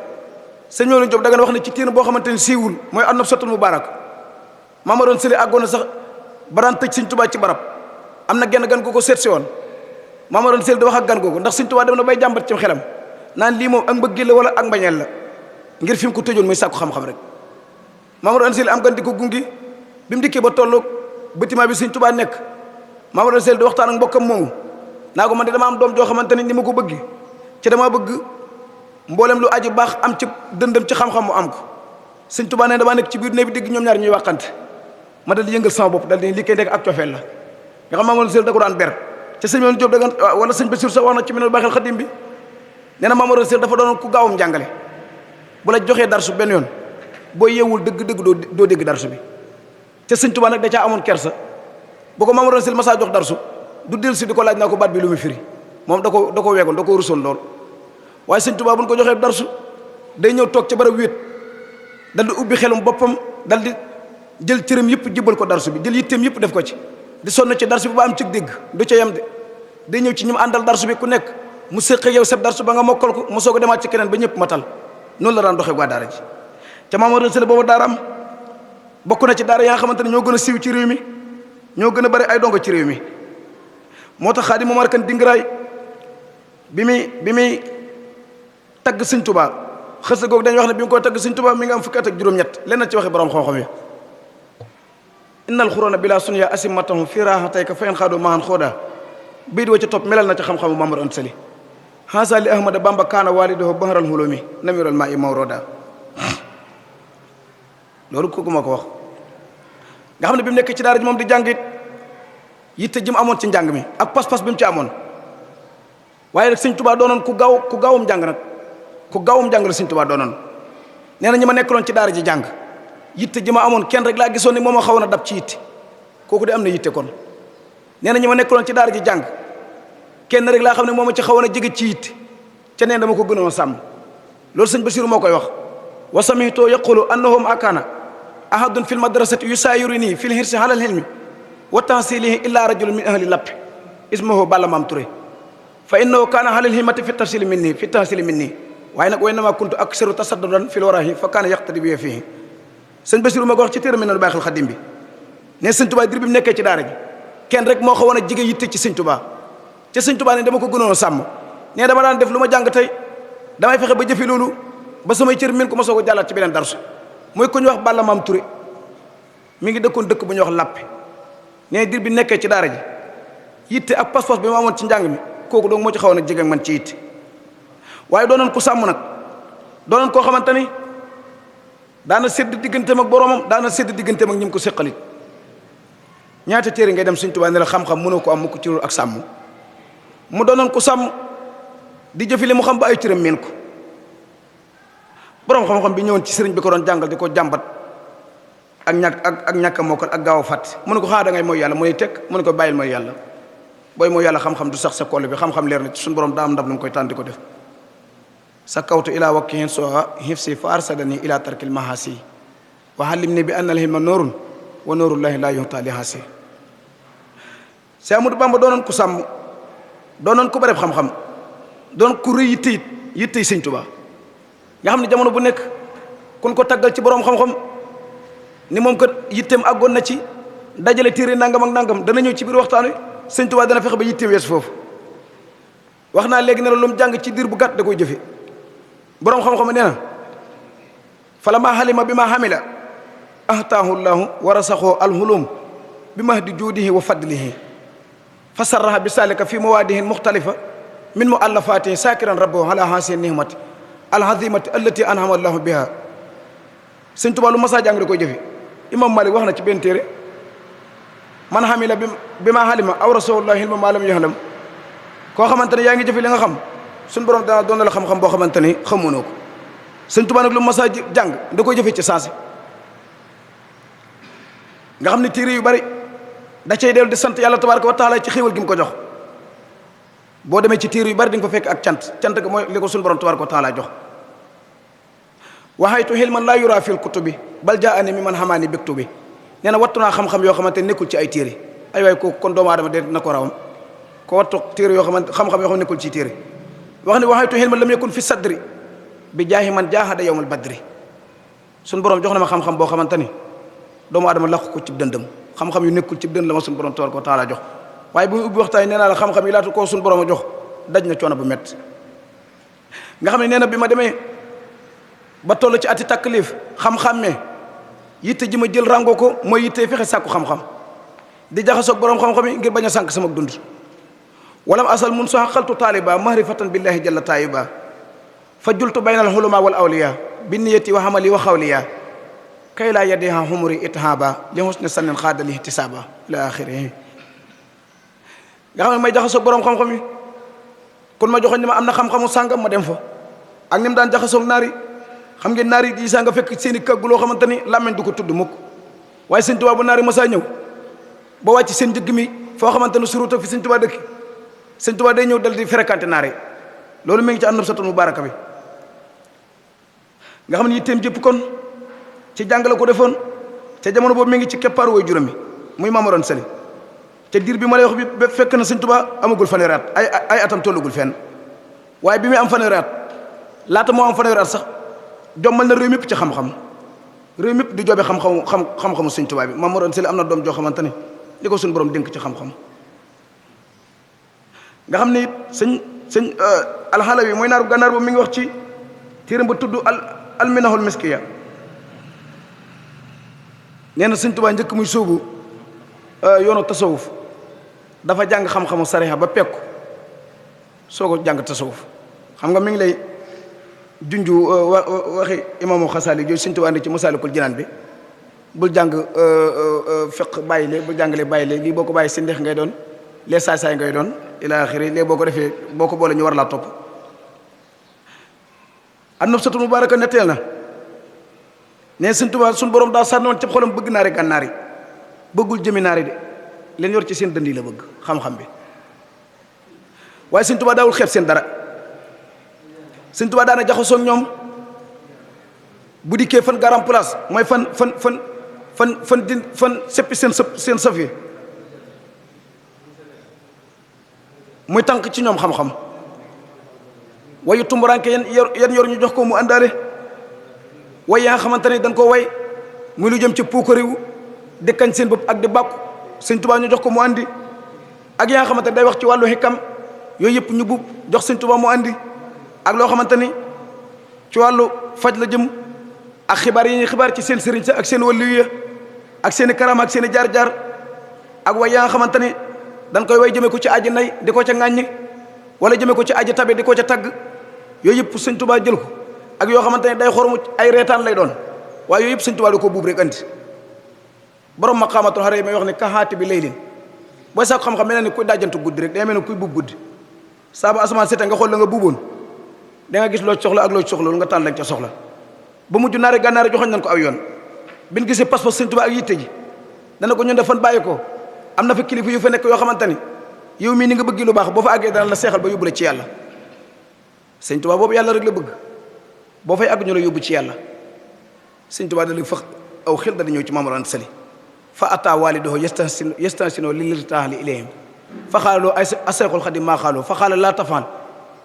sëñ Mawlid Jóob Dagana wax ne ci téere boo xamante ni siiwul mooy an-Nubsatul Mubaarak maama doon sëli àggoon na sax ba daan tëj sëñ Tuubaa ci barab am na genn gan googu seet si woon maama doon sëli di wax ak gan googu ndax sëñ Tuubaa dem na bay jàmbat ci xelam naan lii moom ak mbëggeel la wala ak mbañeel la ngir fi mu ko tëjoon muy sàkku xam-xam rek Mamadou Ansel am gan di ko gungi bi mu dikkee ba tolloog bâtiment bi sëñ Tuubaa nekk Mamadou Ansel di waxtaan ak mbokkam moomu naa ko man de dama am doom joo xamante ni ma ko bëgg ci dama bëgg mboolem lu aju baax am ci dëndëm ci xam-xam mu am ko sëñ Tuubaa ne damaa nekk ci biir ne bi dégg ñoom ñaar ñuy waxante ma dal di yëngal sama bopp dal di li koy nekk ak cofeel la nga xam Mamadou Ansel da ko daan ber ca sëñ Mawlid Jóob Dagana wala sëñ Basiru sax wax na ci Minanul Baaxil Xadim bi nee na Mamadou Ansel dafa doon ku gaawum jàngale bu la joxee darsu benn yoon boo yeewul dëgg-dëgg doo dégg darsu bi te sëñ Tuubaa nag da caa amoon kersa bu ko Mamadou Ansel masaa jox darsu du dellu si di ko laaj naa ko baat bi lu mu firi moom da ko weegoon da ko rusoon lool waaye sëñ Tuubaa bu ñu ko joxee darsu day ñëw toog ca barab wéet dal di ubbi xelum boppam dal di jël cëram yëpp jëbbal ko darsu bi jël yitteem yëpp def ko ci di sonn ci darsu bi ba am ci dégg du ca yem de day ñëw ci ñi mu àndal darsu bi ku nekk mu séq yow sab darsu ba nga mokkal ko mu soog a demaat ci keneen ba ñëpp matal noonu la daan doxee waa daara ji ca Mamadou Ansel boobu daaraam bokk na ci daara yaa nga xamante ne ñoo gën a siiw ci réew mi ñoo gën a bari ay dongo ci réew mi moo tax Xaadim Momar Kan Dingaraay bi muy tagg sëñ Tuubaa xës googu dañuy wax ne bi mu koy tagg sëñ Tuubaa mi nga am fukki at ak juróom-ñett lenn ci waxi borom xam-xam yi innal xuroona bila sunya asimmatahum fi rahatayka fa in xaadu mahan xooda bii di wa ci topp melal na ci xam-xamu Mamadou Ansel haasa li ahmada bamba kaana walidahu bahral hulumi namiral maa i mawroda loolu kooku moo ko wax. nga xam ne bi mu nekk ci daara ji moom di jàng it yitte ji mu amoon ci njàng mi ak pas-pas bi mu ci amoon waaye nag sëñ Tuubaa doonoon ku gaawum jàng nag ku gaawum jàng la sëñ Tuubaa doonoon. nee na ñi ma nekkaloon ci daara ji jàng yitte ji ma amoon kenn rek laa gisoon ni moo ma xawoon a dab ci yitte kooku de am na yitte kon. nee na ñi ma nekkaloon ci daara ji jàng kenn rek laa xam ne moo ma ci xawoon a jege ci yitte ca neen dama ko gënoon sàmm loolu sëñ Basiru moo koy wax. wa sami'tu yaqulu annahum akaana ahadun fil madrasati yusaayiruni fil hirsi alal hilmi wa tahsilihi illa rajulun min ahli lapp ismuhu Balla Maam Touré fa innahu kaana alal himmati fi tahsili minni waaye nag wa innama kuntu aksaru tasaddudan fil warahi fa kaana yaqtadi bi fihi sëñ Basiru ma ko wax ci téere mi nanu baaxil xadim bi ne sëñ Tuubaa dir bi mu nekkee ci daara ji kenn rek moo xawoon a jige yitte ci sëñ Tuubaa ca sëñ Tuubaa ne dama ko gënoon a sàmm ne dama daan def lu ma jàng tey damay fexe ba jëfi loolu ba samay cër min ko ma soog a jàllaat ci beneen darsu mooy ko ñu wax Balla Maam Touré mi ngi dëkkoon dëkk bu ñuy wax Lappe ne dir bi nekkee ci daara ji yitte ak pas-pas bi ma amoon ci njàng mi kooku donc moo ci xawoon a jige ak man ci yitte waaye doonoon ku sàmm nag doonoon koo xamante ni daana sédd digganteem ak boroomam daana sédd digganteem ak ñi mu ko séqalit ñaata téere ngay dem Sëñ Tuubaa ne la xam-xam mënoo ko am mu ko ci ak sàmm mu doonoon ku sàmm di jëfi li mu xam ba ay cëram meen ko boroom xam-xam bi ñëwoon ci sëriñ bi ko doon jàngal di ko jàmbat ak ñàkk a mokkal ak gaaw a fàtte mu ne ko xaa da ngay mooy yàlla mu ne teg mu ne ko bàyyil mooy yàlla booy mooy yàlla xam-xam du sax sa kolle bi xam-xam leer na ci suñu borom daa am ndam lu mu koy tànn di ko def sa kawtu ila wakkihin soa hifsi fa arsadani ila tarkil mahasi wa hallimni bi anna al hilma noorun wa noorullahi la yuhta li hasi Seex Ahmadu Bamba doonoon ku sàmm doonoon ku bareb xam-xam doon ku rëy yittey Sëñ Tuubaa nga xam ne jamono bu nekk kun ko taggal ci boroom xam-xam ni moom kat yitteem àggoon na ci dajale téere nangam ak nangam dana ñëw ci biir waxtaan wi Sëñ Tuubaa dana fexe ba yitteem weesu foofu wax naa léegi ne la lu mu jàng ci diir bu gàtt da koy jëfe boroom xam-xam nee na falammaa halima bi ma hamila ahtaahu llahu wa rasaxoo alhulum bi mahdi juudihi wa fadlihi fa sarraha bi salika fi mawaadihi muxtalifa min muallafatihi saakiran rabbahu ala haasi nihmati alhazimati allati anhama allahu biha Sëñ Tuubaa lu masaa jàng da koy jëfe imam Malik wax na ci benn téere man hamila bi ma halima aw rasulullah hilma ma lam yahlam koo xamante ne yaa ngi jëfe li nga xam suñu borom dana doon la xam-xam boo xamante ni xamoonoo ko Sëñ Tuubaa nag lu masaa jàng da koy jëfe ci saasi nga xam ne téere yu bari da cay dellu di sant yàlla tabaraka wa taala ci xéewal gi mu ko jox boo demee ci téere yu bari di nga fa fekk ak cant ga mooy li ko suñu borom tabaraka wa taala jox waxaytu xilman laa yura fil kutubi bal jaa ani mi man xamaani bégtu bi nee na wattu naa xam-xam yoo xamante nekkul ci ay téere ay waay kooku kon doomu aadama de na ko rawam ko wattu téere yoo xamante xam-xam yoo xam nekkul ci téere wax ne waxaytu xilman lam yakun fi sadri bi jaahi man jaahada yawmal badri suñu borom jox na ma xam-xam boo xamante ni doomu aadama làqu ko cib dëndam xam-xam yu nekkul cib dënd la ma suñu borom tabaraka wa taala jox waaye bu ubbi waxtaan nee naa la xam-xam yi laata koo suñu borom a jox daj na coono bu métti nga xam ne nee na bi ma demee ba toll ci ati taklif xam-xammee yitte ji ma jël ràngoo ko mooy yitte fexe sàkku xam-xam di jaxasoog borom xam-xam yi ngir bañ a sànk sama dund walam asal mun so xaqaltu taaliba mahrifatan billahi jalla taayiba fa jultu bayna al hulama wal awliya bi niyati wa hamali wa xawliya kay laa yadiha humuri ithaba li husni sannin xaadali ihtisaba ila axirihi nga xam ne may jaxasoog borom xam-xam yi kon ma joxoon ni ma am na xam-xamu sàngam ma dem fa ak ni mu daan jaxasoog naari xam ngeen naari yi saa nga fekk seen i kàggu loo xamante ni làmmeñ du ko tudd mukk waaye Sëñ Tuubaa bu naari masaa ñëw ba wàcc seen njëgg mi foo xamante ne suruta fi Sëñ Tuubaa dëkk Sëñ Tuubaa day ñëw dal di fréquenté naari loolu mi ngi ci an-nubsatul mubaaraka bi nga xam ne yitteem jëpp kon ci jàngale ko defoon te jamono boobu mi ngi ci keppaaru way juróom mi muy Mamadou Sali te diir bi ma lay wax bi fekk na Sëñ Tuubaa amagul fanweeri at ay atam tollugul fenn waaye bi muy am fanweeri at laata moo am fanweeri at sax jommal na réew mépp ci xam-xam réew mépp di joobe xam-xamu Sëñ Tuubaa bi Mamadou Sali am na doom joo xamante ne li ko suñu borom dénk ci xam-xam nga xam ne it sëñ alxalawi mooy naaru gànnaar boobu mi ngi wax ci téeram ba tudd alminahul miskiya nee na Sëñ Tuubaa njëkk muy sóobu yoonu tasawuf dafa jàng xam-xamu sariha ba pekku soo ko jàng tasawuf xam nga mi ngi lay junju waxi imaamu Xasaali jooju Sëñ Tuubaa andi ci Masaalikul Jinaan bi bul jàng fiq bàyyi lee bul jàngalee bàyyi lee lii boo ko bàyyi si ndex ngay doon lee saay-saay ngay doon ila axiri léegi boo ko defee boo ko boole ñu war laa topp an nafsatul mubaaraka netteel na ne Sëñ Tuubaa suñu borom daa sànni woon ci xolam bëgg naari gànnaar yi bëggul jëmi naari de leen yor ci seen dënd yi la bëgg xam-xam bi waaye Sëñ Tuubaa daawul xeeb seen dara Sëñ Tuubaa daana jaxasoo ak ñoom bu dikkee fan garam place mooy fan seppi seen saf yi muy tànk ci ñoom xam-xam wayu tumburanke yan yor ñu jox ko mu àndaale way yaa nga xamante ne dañ ko way muy lu jëm ci puukariwu di kañ seen bopp ak di bàkku Sëñ Tuubaa ñu jox ko mu andi ak yaa nga xamante ne day wax ci wàllu xikam yooyu yëpp ñu buub jox Sëñ Tuubaa mu andi ak loo xamante ni ci wàllu faj la jëm ak xibaar yi ñuy xibaar ci seen sëriñ sa ak seen wàllu ya ak seen i karama ak seen i jaar-jaar ak way yaa nga xamante ni dañ koy way jëmee ko ci aji nay di ko ca ŋàññi wala jëmee ko ci aji tabe di ko ca tagg yooyu yëpp Sëñ Tuubaa jël ko ak yoo xamante ne day xormu ay reetaan lay doon waaye yooyu yëpp Sëñ Tuubaa da koo buub rek andi borom maqaamatul xare may wax ne kaxaati bi laylin booy saako xam-xam mel na ni kuy daajantu guddi rek day mel ne kuy buub guddi saa ba asamaan seete nga xool la nga buuboon da nga gis loo soxla ak loo soxla loolu nga tànn lañ ca soxla ba mujj naari gànnaari joxoñ nañ ko aw yoon bin gisee pas-pas Sëñ Tuubaa ak yitte ji dana ko ñun de fan bàyyi ko am na fa kilifa yu fa nekk yoo xamante ni yow mii ni nga bëgg lu baax boo fa àggee dana la seexal ba yóbbu la ci yàlla Sëñ Tuubaa boobu yàlla rek la bëgg boo fay àgg ñu la yóbbu ci yàlla Sëñ Tuubaa dala fa aw xel dana ñëw ci Maam Mor Anta Sali fa ata walidahu yastansino lilirtahali ilayhim fa xaalaloo asayxul xadim maa xaaloo fa xaala laa tafal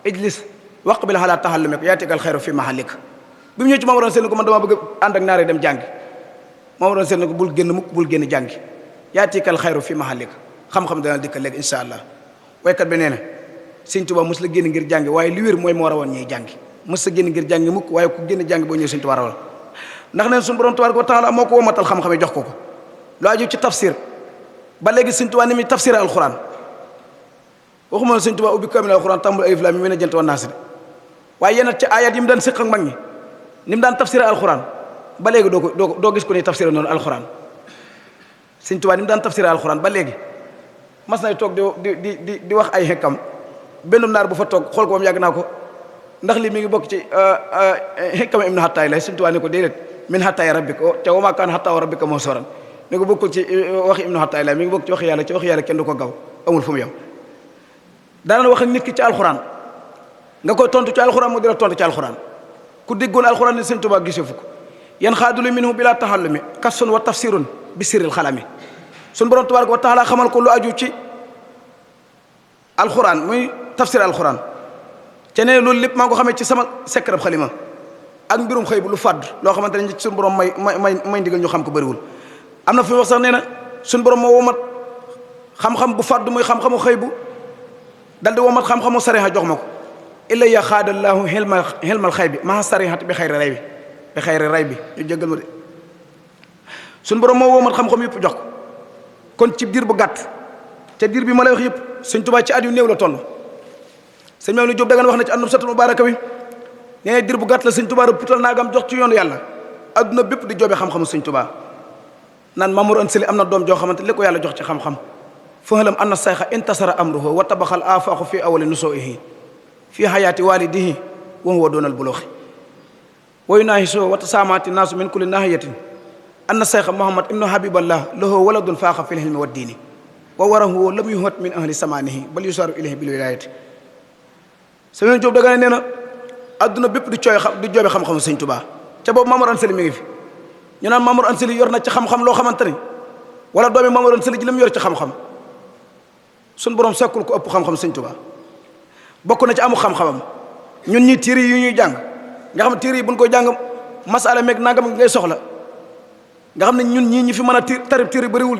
ijlis waqbil ala taxallumik yaatikal xayru fi mahalik bi mu ñëw ci Maam Mor Anta Sali ko man dama bëgg ànd ak naaree dem jàngi Maam Mor Anta Sali ko bul génn mukk bul génn jàngi yaatikal xayru fi mahalik xam-xam dana dikkal léegi insha allah waykat bi nee na Sëñ Tuubaa mos la génn ngir jàngi waaye li wér mooy moo rawoon ñuy jàngi mos sa génn ngir jàngi mukk waaye ku génn jàngi boo ñëw Sëñ Tuubaa rawal ndax neen suñu borom tabaaraka wa taala moo ko womatal xam-xam yi jox ko lu aju ci tafsir ba léegi Sëñ Tuubaa ni muy tafsir alquran waxuma ne Sëñ Tuubaa ubbi kaamil alquran tàmbul alif laam miim mina jant wa naas de waaye yenn ci ayat yi mu daan séq ak mag ñi ni mu daan tafsir alquran ba léegi doo gis ko ni tafsir noonu alquran Sëñ Tuubaa ni mu daan tafsir alquran ba léegi mas nay toog di wax ay xekkam benn naar bu fa toog xool ko ba mu yàgg naa ko ndax lii mi ngi bokk ci xekkam ibnu xattaay lay Sëñ Tuubaa ne ko déedéet min xattaay rabbika ca wa maa kaana xattaa rabbika moo soran ne ko bokkul ci waxi ibnu xattaay lay mi ngi bokk ci waxi yàlla ci waxi yàlla kenn du ko gaw amul fu mu yem daana wax ak nit ki ci alxuraan nga koy tontu ci alxuraan mu di la tontu ci alxuraan ku déggoon alxuraan ni Sëñ Tuubaa gisee fu ko yan xaadulu minhu bila taxallumi kasun wa tafsirun bi sirril xalami suñ borom tabaaraka wa taala xamal ko lu aju ci alxuraan muy tafsir alxuraan ca ne loolu lépp maa ngi ko xamee ci sama sekkarab xalima ak mbirum xëy bu lu fàdd loo xamante ne suñu borom may ndigal ñu xam ko bëriwul am na fi wax sax nee na suñu borom moo womat xam-xam bu fàdd muy xam-xamu xëy bu dal di womat xam-xamu sariha jox ma ko illa ya xaadallaahu xelmal xëy bi maa sarihati bi xayri ray bi ñu jéggal ma de suñu borom moo womat xam-xam yëpp jox ko kon ci diir bu gàtt ca diir bi ma lay wax yëpp Sëñ Tuubaa ci at yu néew la toll sëñ Maodo Diop dagan wax na ci an-nubsatul mubaaraka bi nee na diir bu gàtt la Sëñ Tuubaa putal naagam jox ci yoonu yàlla adduna bépp di joobe xam-xamu Sëñ Tuubaa naan Maam Mor Anta Sali am na doom joo xamante li ko yàlla jox ci xam-xam fahalam anna sayxa intasara amruhu wa tabaxal afaaxu fi awali nusooihi fi hayaati walidihi wa huwa doonal buluxi wa yunaahiso wa tasaamaati naasu min kulli nahiyatin anna sayxa Muhammad ibnu habiballah lahu waladun faaxa fi lhilmi wa diini wa warahu lam yuhat min ahli samaanihi bal yusaaru ilayhi bil wilaayati Sëñ Jóob Dagana nee na adduna bépp di joobe xam-xamu Sëñ Tuubaa ca boobu Maam Mor Anta Sali mi ngi fi ñu naan Maam Mor Anta Sali yor na ci xam-xam loo xamante ni wala doomi Maam Mor Anta Sali ji la mu yor ci xam-xam suñ borom sekkul ko ëpp xam-xam Sëñ Tuubaa bokk na ci amu xam-xamam ñun ñi téere yi ñuy jàng nga xam ne téere yi buñ koy jàng masala meeg nangam ngay soxla nga xam ne ñun ñii ñi fi mën a tarib téere bëriwul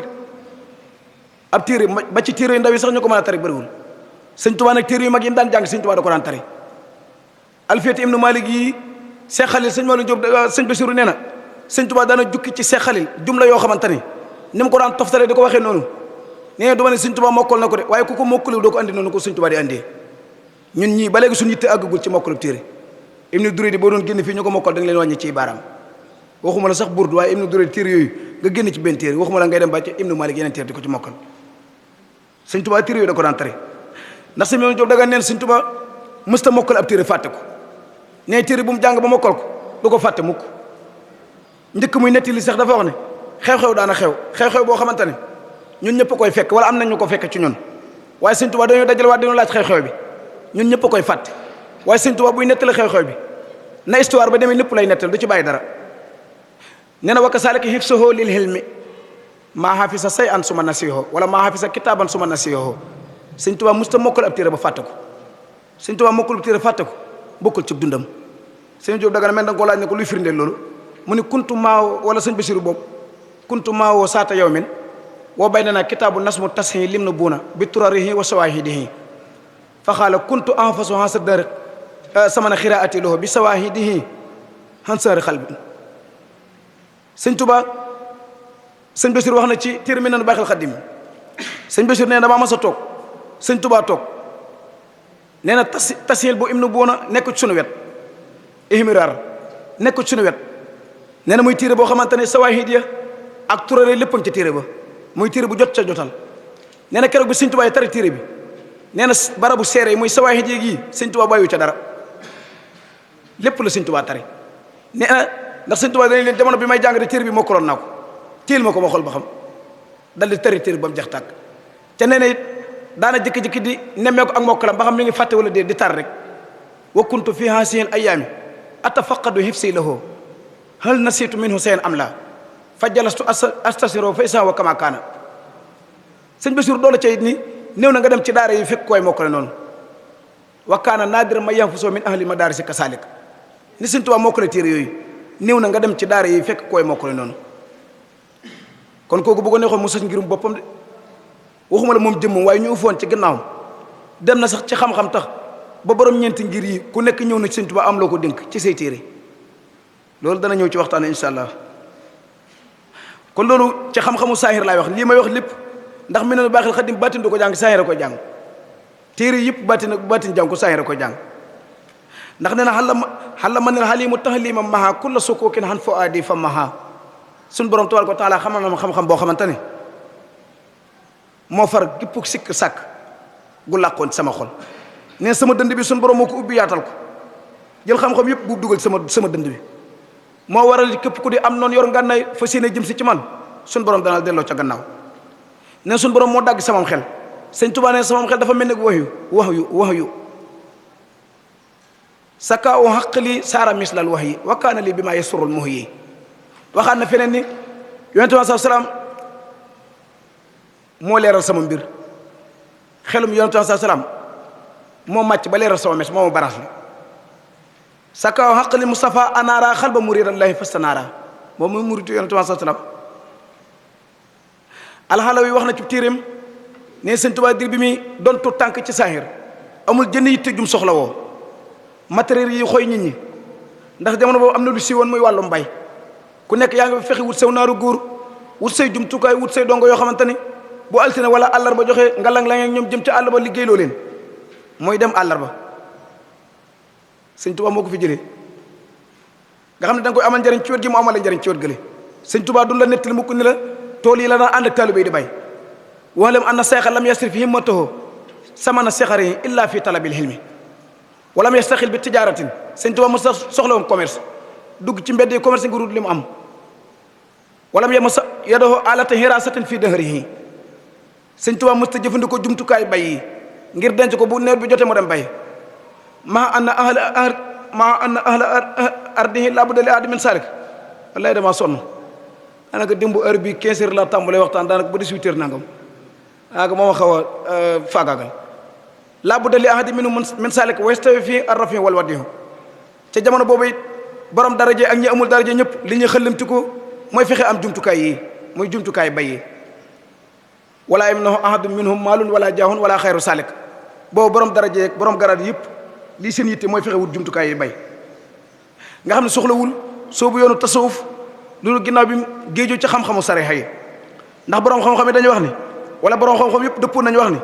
ab téere ba ci téere yu ndaw yi sax ñu ko mën a tari bëriwul Sëñ Tuubaa nag téere yu mag yi daan jàng Sëñ Tuubaa da ko daan tari alfiyati ibnu Malik yi Seex Xalil sëñ Maodo Diop sëñ Basiru nee na Sëñ Tuubaa daana jukki ci Seex Xalil jumla yoo xamante ni ni mu ko daan toftalee di ko waxee noonu nee na du ma ne Sëñ Tuubaa mokkal na ko de waaye ku ko mokkaliw doo ko andi noonu ko Sëñ Tuubaa di andee ñun ñii ba léegi suñu yitte àggagul ci mokkalu téere Ibnu Duraydi boo doon génn fii ñu ko mokkal da nga leen wàññi ciy baaraam waxuma la sax burdu waaye Ibnu Duraydi téere yooyu nga génn ci benn téere waxuma la ngay dem ba ci Ibnu Malik yeneen téere di ko ci mokkal sëñ Tuubaa téere yooyu da ko daan tari ndax sëñ Mamadou Diop daga neen sëñ Tuubaa mësta mokkal ab téere fàtte ko nee téere bu mu jàng ba mokkal ko du ko fàtte mukk njëkk muy netti li sax dafa wax ne xew-xew daana xew-xew boo xamante ne ñun ñëpp koy fekk wala am nañ ñu ko fekk ci ñun waaye sëñ Tuubaa dañoo dajale waat dañoo laaj xew-xew bi ñun ñëpp koy fàtte waaye sëñ Tuubaa buy nettali xew-xew bi na histoire ba demee lépp lay nettal du ci bàyyi dara nee na wakka saalika hifsuhu lil hilmi maa hafisa say an suma nasiho wala maa hafisa kitaaban suma nasiho sëñ Tuubaa musta mokkal ab téere ba fàtte ko sëñ Tuubaa mokkal ab téere fàtte ko bokkul ci dundam sëñ Jóob daga na mel da nga ko laaj ne ko luy firndeel loolu mu ni kuntu maawo wala sëñ Basiru boobu kuntu maawoo saata yow min woo bay na naa kitaabu nasmu tasxi lim na buuna bi turarihi wa sawaahidihi fa xaala kuntu anfasu hansa dër samana xiraati lahu bi sawaahidihi hansari xalbi sëñ Tuubaa sëñ Basiru wax na ci téere mi nanu baaxil xaddim sëñ Basiru nee na damaa mas a toog sëñ Tuubaa toog nee na tasxil bu im na buuna nekk ci sunu wet ihmiraar nekk ci sunu wet nee na muy téere boo xamante ne sawaahid ya ak turare léppam ca téere ba muy téere bu jot ca jotal nee na keroog bi sëñ Tuubaa yi tari téere bi nee na barabu seere yi muy sawaahid yi gii sëñ Tuubaa bàyyiwu ca dara lépp la sëñ Tuubaa tari nee na ndax sëñ Tuubaa dañ leen jamono bi may jàng de téere bi mokkaloon naa ko téel ma ko ma xool ba xam dal di tari téere ba mu jeex tàkk te nee na it daana jëkki-jëkki di nemmee ko ak mokkalam ba xam mi ngi fàtte wala déet di tar rek wa kuntu fi haasihi al ayaami atafaqadu hifsi lahu hal nasitu minhu sayan am la fa jalastu astasiro fa isa wa kama kaana sëñ Basiru doole ca it ni néew na nga dem ci daara yi fekk koy mokkale noonu wa kaana naadira ma yanfusoo min ahli madaarisi kasalik ni sëñ Tuubaa mokkale téere yooyu néew na nga dem ci daara yi fekk koy mokkale noonu kon kooku bu ko neexoon mu sës ngirum boppam de waxuma la moom jëmmam waaye ñu ufoon ci gannaawam dem na sax ci xam-xam tax ba borom ñeenti ngir yi ku nekk ñëw na ci sëñ Tuubaa am loo ko dénk ci say téere loolu dana ñëw ci waxtaan insha allah kon loolu ci xam-xamu saahir laay wax lii may wax lépp ndax mi ne baaxil xadim baatin du ko jàng saahir a koy jàng téere yëpp baatin jàng ko saahir a koy jàng ndax nee na xalla ma ne xalimu taxlima maha kulla sukukin xan fo aadi fa maha suñ borom tabaaraka wa taala xamal na ma xam-xam boo xamante ne moo far gépp sikk sàkk gu làqoon ci sama xol nee sama dënd bi suñ borom moo ko ubbi yaatal ko jël xam-xam yëpp bu dugal sama dënd bi moo waral képp ku di am noonu yor ngànnaay fa séene jëm si ci man suñ borom dana delloo ca gannaaw ne suñ borom moo dagg samam xel sëñ Tuubaa ne samam xel dafa mel ne waxyu saka o xaqli saara mislal wax yi wakkaana lii bi maa yesurul muh yi waxaat na feneen ni yonente bi salaam moo leeral sama mbir xelum yonente bi salaam moo màcc ba leeral sama mes moo ma baraas la saka o xaqli Mustafa anaara xal ba muridallahi fastanaara moom muy muritu yonente bi salaam alxalawi wax na ci téeréem ne sëñ Tuubaa dir bi muy doon tu tànk ci saahir amul jënd yitte jum soxla woo matériel yi xooy nit ñi ndax jamono boobu am na lu siiwoon muy wàllum mbay ku nekk yaa ngi fexe wut sew naaru góor wut say jumtukaay wut say dongo yoo xamante ni bu altine wala àllarba joxe nga lang-lang ak ñoom jëm ci àll ba liggéey loo leen mooy dem àllarba sëñ Tuubaa moo ko fi jëlee nga xam ne da nga koy amal njëriñ ci wet gi mu amale njëriñ ci wet gële sëñ Tuubaa du la nettali mukk ni la tool yi la daan ànd ak taalibe yi di bay walam anna seexa lam yasrif himmatahu samana sexari illa fi talabil hilmi walam yastaxil bi tijaaratin sëñ Tuubaa mos a soxla woon commerce dugg ci mbedd yi commerce ngir wut li mu am walam ya mos a yadoo alata hirasatin fii dahrihi sëñ Tuubaa mos a jëfandikoo jumtukaay bay yi ngir denc ko bu nawet bi jotee mu dem bay maa anna ahla ardihi laa budda li ahadin min salik wallahi dama sonn daanaka démb heure bi 15 heures la tàmbalee waxtaan daanaka ba 18 heures nangam daanaka moo ma xaw a faagaagal laa budda li ahadin minhum min salik wa yastawi fii arrafi wal wadihu ca jamono boobu it borom daraje ak ñi amul daraje ñëpp li ñuy xëllamti ko mooy fexe am jumtukaay yi muy jumtukaay bay yi wala yamnahu ahadun minhum maalun wala jaahun wala xayru salik boobu borom daraje ak borom garaat yëpp lii seen yitte mooy fexe wut jumtukaay yi bay nga xam ne soxlawul soobu yoonu tasawuf loolu ginnaaw bi géejoo ci xam-xamu sarixa yi ndax borom xam-xam yi dañuy wax ni wala borom xam-xam yëpp dëppoon nañu wax ni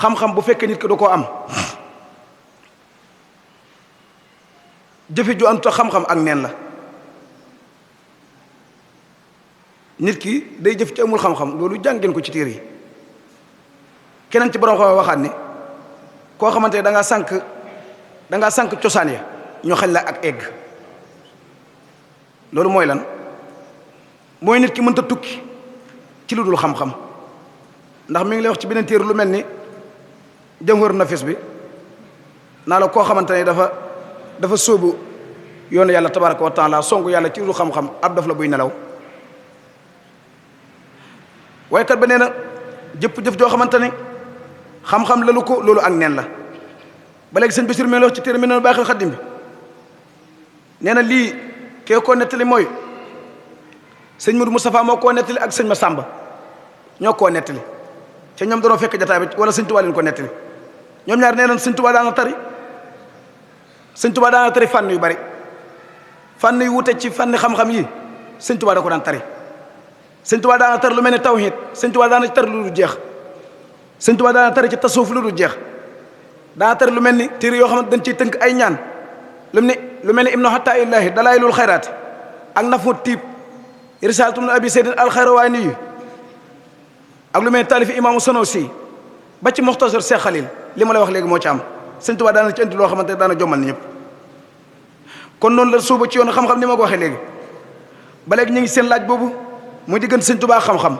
xam-xam bu fekkee nit ki da koo am jëfe ju antu xam-xam ak neen la nit ki day jëf ci amul xam-xam loolu jàngeen ko ci téere yi keneen ci borom xam waxaat ne koo xamante ne da ngaa sànq cosaan ya ñoo xañ la ak egg loolu mooy lan mooy nit ki mënta tukki ci lu dul xam-xam ndax mi ngi lay wax ci beneen téere lu mel ni Jawhar Nafis bi naa la koo xamante ne dafa sóobu yoonu yàlla tabaraka wa taala songu yàlla ci lu dul xam-xam ab daf la buy nelaw waaye kat ba nee na jëf joo xamante ne xam-xam lalu ko loolu ak neen la ba léegi sëñ Basiru mi ngi wax ci téere mi ne Baaxil Xaddim bi nee na lii kee koo nettali mooy sëñ Modou Moustapha moo koo nettali ak sëñ Massamba ñoo koo nettali ca ñoom danoo fekk jataay bi wala sëñ Tuubaa leen ko nettali ñoom ñaar nee nañ sëñ Tuubaa daana tari fànn yu bari fànn yu wute ci fànn xam-xam yi sëñ Tuubaa da ko daan tari sëñ Tuubaa daana tari lu mel ne tawhid sëñ Tuubaa daana tari lu dul jeex sëñ Tuubaa daana tari ci tasawuf lu dul jeex daana tari lu mel ni téere yoo xamante dañ ciy tënk ay ñaan lu mel ni ibnu hatta illahi dalailul xayraat ak nafu tiib risalatu min abi saydin alxayrawaani yi ak lu mel ni taalifi imaamu Sanusi ba ci muxtasar Seex Xalil li ma lay wax léegi moo ci am sëñ Tuubaa daana ci indi loo xamante ne daana jommal ni ñëpp kon noonu la suuba ci yoonu xam-xam ni ma ko waxee léegi ba léegi ñu ngi seen laaj boobu muy diggante sëñ Tuubaa xam-xam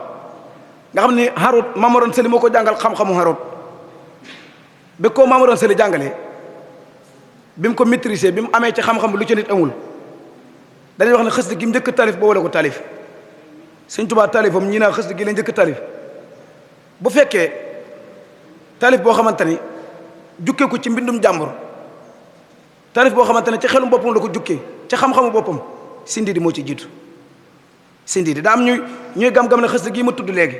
nga xam ni Haroot Mamadou Seli moo ko jàngal xam-xamu Haroot bi ko Mamadou Seli jàngalee bi mu ko maîtriser bi mu amee ci xam-xam bi lu ci nit amul dañuy wax ne xasida gi mu njëkk taalif boobu la ko taalif sëñ Tuubaa taalifam ñi naa xasida gi la njëkk taalif bu fekkee taalif boo xamante ni jukkee ko ci mbindum jàmbur taalif boo xamante ne ci xelum boppam la ko jukkee ci xam-xamu boppam Sindidi moo ci jiitu Sindidi daa am ñuy gam-gam ne xasida gii ma tudd léegi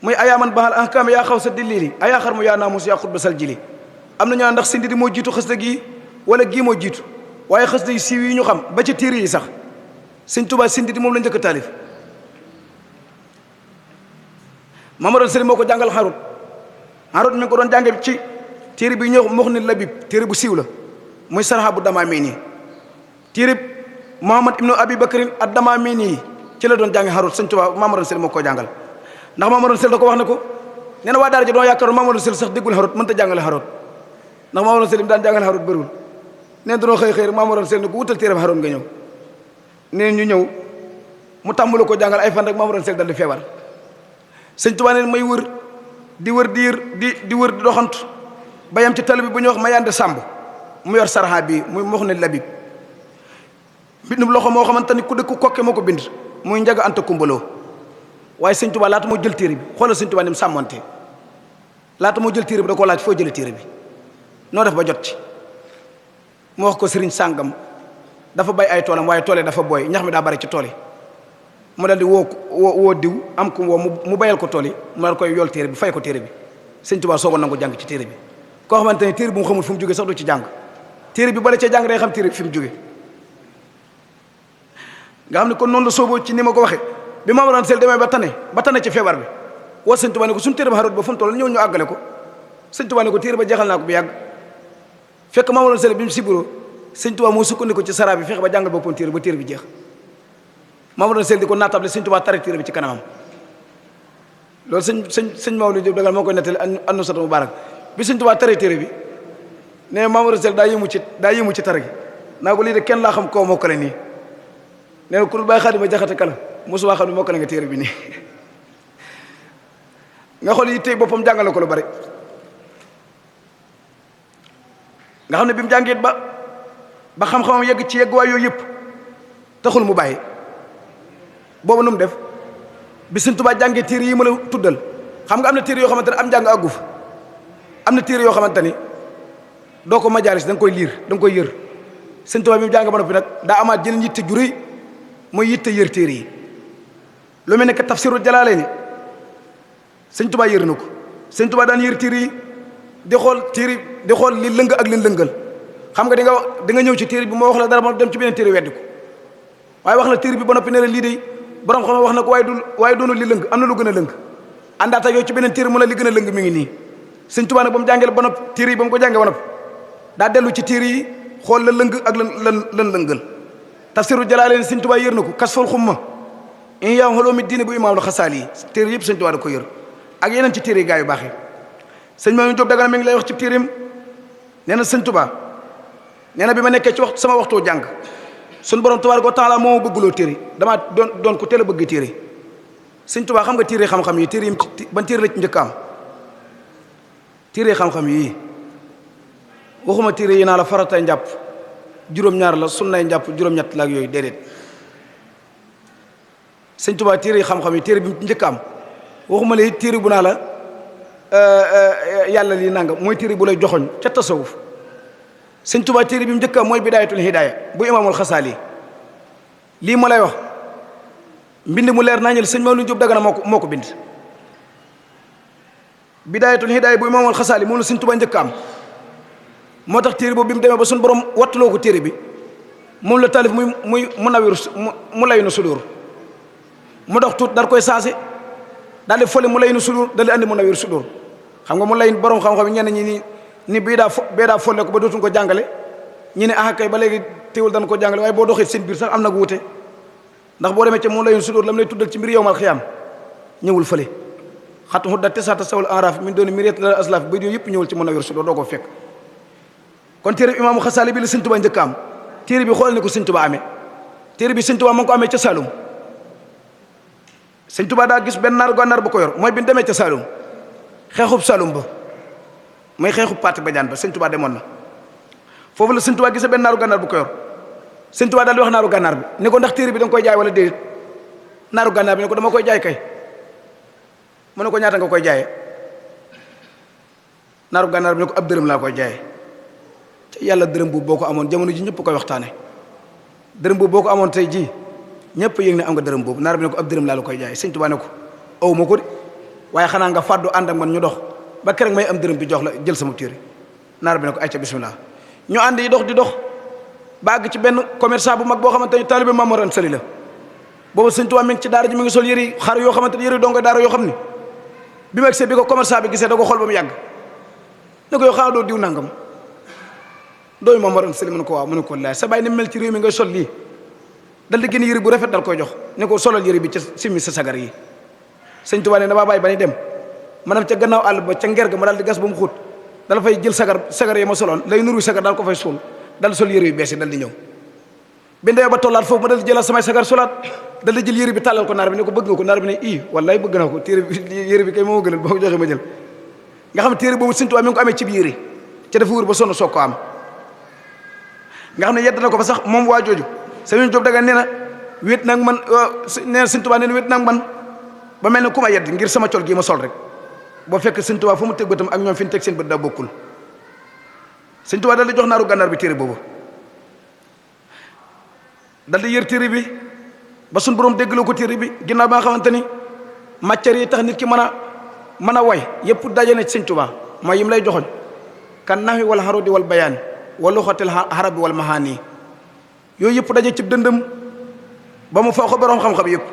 muy ayaaman baxal ahkaam yaa xaw sa dillili ayaa xar mu yaa naamus yaa xut ba sal jili am na ñaa ndax Sindidi moo jiitu xasida gii wala gii moo jiitu waaye xasida yi siiw yi ñu xam ba ci téere yi sax sëñ Tuubaa Sindidi moom la njëkk a taalif Mamadou Sëri moo ko jàngal Haroot mi ngi ko doon jànge ci téere bi ñëw Muxni Labib téere bu siiw la muy sarxa bu Damaamini téere Muhammad ibnu Abi Bakrin ad Damaamini ci la doon jànge Haroot sëñ Tuubaa Mamadou Sëri moo ko jàngal ndax Mamadou Sëri da ko wax ne ko nee na waa daara ji doo yaakaar Mamadou Sëri sax déggul Haroot mënta jàngale Haroot ndax Mamadou Sëri daan jàngale Haroot bëriwul neen danoo xëy rek Mamadou Sëri ne ko wutal téere bi Haroot nga ñëw neen ñu ñëw mu tàmbali ko jàngal ay fan rek Mamadou Sëri dal di feebar sëñ Tuubaa neen may wër di wër di doxantu ba yam ci tali bi bu ñuy wax ma yande sàmb mu yor sarha bi muy Muxni Labib bindum loxo moo xamante ni ku dëkk kokke moo ko bind muy Njaga Anta Kumbaloo waaye sëñ Tuubaa laata moo jël téere bi xoolal sëñ Tuubaa ni mu sàmmonte laata moo jël téere bi da koo laaj foo jëlee téere bi noo def ba jot ci mu wax ko sëriñ sàngam dafa bay ay toolam waaye tool yi dafa booy ñax mi daa bari ci tool yi mu dal di woo diw am ku woo mu bayal ko tool yi mu dal koy yool téere bi fay ko téere bi sëñ Tuubaa soogoon nangu jàng ci téere bi koo xamante ne téere bu mu xamul fu mu jógee sax du ci jàng téere bi bala cee jàng day xam téere bi fi mu jógee nga xam ne kon noonu la sooboo ci ni ma ko waxee bi ma waroon sel demee ba tane ci feebar bi woo sëñ Tuubaa ne ko suñu téere ba Haroot ba fu mu toll ñëw ñu àggale ko sëñ Tuubaa ne ko téere ba jeexal naa ko bu yàgg fekk ma waroon sel bi mu siburo sëñ Tuubaa moo sukkandiku ci sara bi fexe ba jàngal boppam téere ba téere bi jeex Mamadou Sel di ko naatable sëñ Tuubaa tari téere bi ci kanamam loolu sëñ Maodo Diop dagal moo koy nettali annu satu mubarak bi sëñ Tuubaa tari téere bi ne Mamadou Sel daa yëmu ci tari gi naa ko lii de kenn laa xam koo mokkale nii nee na ku dul bàyyi Xaadima Jaxate kala mosuwaa xam ne mokkale nga téere bi nii nga xool yi tey boppam jàngale ko lu bari nga xam ne bi mu jàngee ba xam-xamam yegg ci yegg waay yooyu yëpp taxul mu bàyyi boobu nu mu def bi sëñ Tuubaa jàngee téere yi ma la tuddal xam nga am na téere yoo xamante ne am njàng àggu fa am na téere yoo xamante ni doo ko majaalis da nga koy liir da nga koy yër sëñ Tuubaa bi mu jàng ba noppi nag daa amaat jëleen yitte ju rëy mooy yitte yër téere yi lu mel ne que tafsiru Jalaalayni sëñ Tuubaa yër na ko sëñ Tuubaa daan yër téere yi di xool li lëng ak li lëngal xam nga di nga ñëw ci téere bi moo wax la dara ma dem ci beneen téere weddi ko waaye wax la téere bi ba noppi ne la lii de borom xam wax na ko waaye doonu li lëng am na lu gën a lëng àndaata yow ci beneen téere mu la li gën a lëng mi ngi nii sëñ Tuubaa nag ba mu jàngee ba noppi téere yi ba mu ko jàngee ba noppi daa dellu ci téere yi xool la lëng ak lan lëngal tafsiru Jalaalayni sëñ Tuubaa yër na ko Kasful Xumma Ihya Ulumuddin bu imaamul Xasaali yi téere yëpp sëñ Tuubaa da ko yor ak yeneen ci téere gaa yu baax yi sëñ Mamadou Diop Dagana mi ngi lay wax ci téereem nee na sëñ Tuubaa nee na bi ma nekkee ci waxtu sama waxtu jàng suñu borom tabaaraka wa taala moo ma bëgguloo téere damaa doon ko teel a bëgg téere sëñ Tuubaa xam nga téere xam-xam yi téere yi ban téere la ci njëkk am téere xam-xam yi waxuma téere yi naa la faratay njàpp juróom-ñaar la sunnay njàpp juróom-ñett la ak yooyu déedéet sëñ Tuubaa téere yi xam-xam yi téere bi njëkk am waxuma la téere bu naa la yàlla lii nanga mooy téere bu lay joxoñ ca tasawuf sëñ Tuubaa téere bi mu njëkk am mooy bidaayatul hidaaya bu imaamul Xasaali lii ma lay wax mbind mu leer naa ñël sëñ Mamadou Diop Dagana moo ko bind bidaayatul hidaaya bu imaamul Xasaali moom la sëñ Tuubaa njëkk am moo tax téere boobu bi mu demee ba suñu borom wattuloo ko téere bi moom la taalif muy mu lay nu sudur mu dox tuut dar koy saase daal di fole mu lay nu sudur daal di andi mu nawir sudur xam nga mu lay borom xam-xam yi ñenn ñi ni bee daa folle ko ba dootuñ ko jàngale ñi ne ah kay ba léegi teewul dañ ko jàngale waaye boo doxee seen biir sax am na gu wute ndax boo demee ci mu lay nu sudur lam lay tuddal ci mbir yowmal xiyaam ñëwul fële xatu hudda tesata sawul enraf min dooni miriet la aslaf ba yooyu yëpp ñëwul ci mu nawir sudur doo ko fekk kon téere bi imaamu Xasaali bi la sëñ Tuubaa njëkk am téere bi xool ni ko sëñ Tuubaa amee téere bi sëñ Tuubaa ma ngi ko amee ca Saalum sëñ Tuubaa daa gis benn naaru gànnaar bu ko yor mooy bi ñu demee ca Saalum xeexub Saalum ba mooy xeexub Paati Badiane ba sëñ Tuubaa demoon na foofu la sëñ Tuubaa gisee benn naaru gànnaar bu ko yor sëñ Tuubaa daal di wax naaru gànnaar bi ne ko ndax téere bi da nga koy jaay wala déedéet naaru gànnaar bi ne ko dama koy jaay kay mu ne ko ñaata nga koy jaayee naaru gànnaar bi ne ko ab dërëm laa koy jaayee te yàlla dërëm boobu boo ko amoon jamono ji ñëpp koy waxtaane dërëm boobu boo ko amoon tey jii ñëpp yëg ne am nga dërëm boobu naar bi ne ko ab dërëm laa la koy jaay sëñ Tuubaa ne ko aw ma ko de waaye xanaa nga fàddu ànd ak man ñu dox ba keroog may am dërëm bi jox la jël sama téere naar bi ne ko ayca bismillah ñu ànd yi dox di dox ba àgg ci benn commerçant bu mag boo xamante ni taalibe Maam Mor Anta Sali la boobu sëñ Tuubaa mi ngi ci daara ji mi ngi sol yëri xar yoo xamante ni yëri dongo daara yoo xam ni bi ma agsee bi ko commerçant bi gisee da ko xool ba mu yàgg ne ko yow xanaa doo diw nangam dooyu Maam Mor Anta Sali mu ne ko waaw mu ne ko laaj sa bàyyi ni mel ci réew mi ngay sol lii dal di génn yëri bu rafet dal koy jox ne ko solal yëri bi ca simmi sa sagar yi sëñ Tuubaa ne damaa bàyyi ba ni dem ma dem ca gannaaw àll ba ca nger ga ma daal di gas ba mu xóot dala fay jël sagar yi ma soloon lay nuru sagar daal ko fay suul dal sol yëri yu bees yi dal di ñëw bi ndewee ba tollaat foofu ma dal di jëlaat samay sagar solaat dal di jël yëri bi tàllal ko naar bi ne ko bëgg nga ko naar bi ne ii wallaay bëgg naa ko téere bi yëri bi kay moo gënal boo ko joxee ma jël nga xam ne téere boobu sëñ Tuubaa mi ngi ko amee ci bi yëri ca dafa wër ba sonn soog ko am nga xam ne yedd na ko ba sax moom waa jooju Sëñ Jóob Dagana nee na wéet nag man nee na sëñ Tuubaa nee na wéet nag man ba mel ne ku ma yedd ngir sama col gii ma sol rek boo fekk sëñ Tuubaa fu mu teg bëtam ak ñoom fi ñu teg seen bët daa bokkul sëñ Tuubaa dal di jox naaru gànnaar bi téere boobu dal di yër téere bi ba suñ borom déggloo ko téere bi ginnaaw ba nga xamante ni matières yi tax nit ki mën a way yëpp daje na ci sëñ Tuubaa mooy yim lay joxoñ kan naxwi wal harudi wal bayaani wal luxatil harabi wal mahaani yooyu yëpp daje ci dëndëm ba mu foo ko borom xam-xam yëpp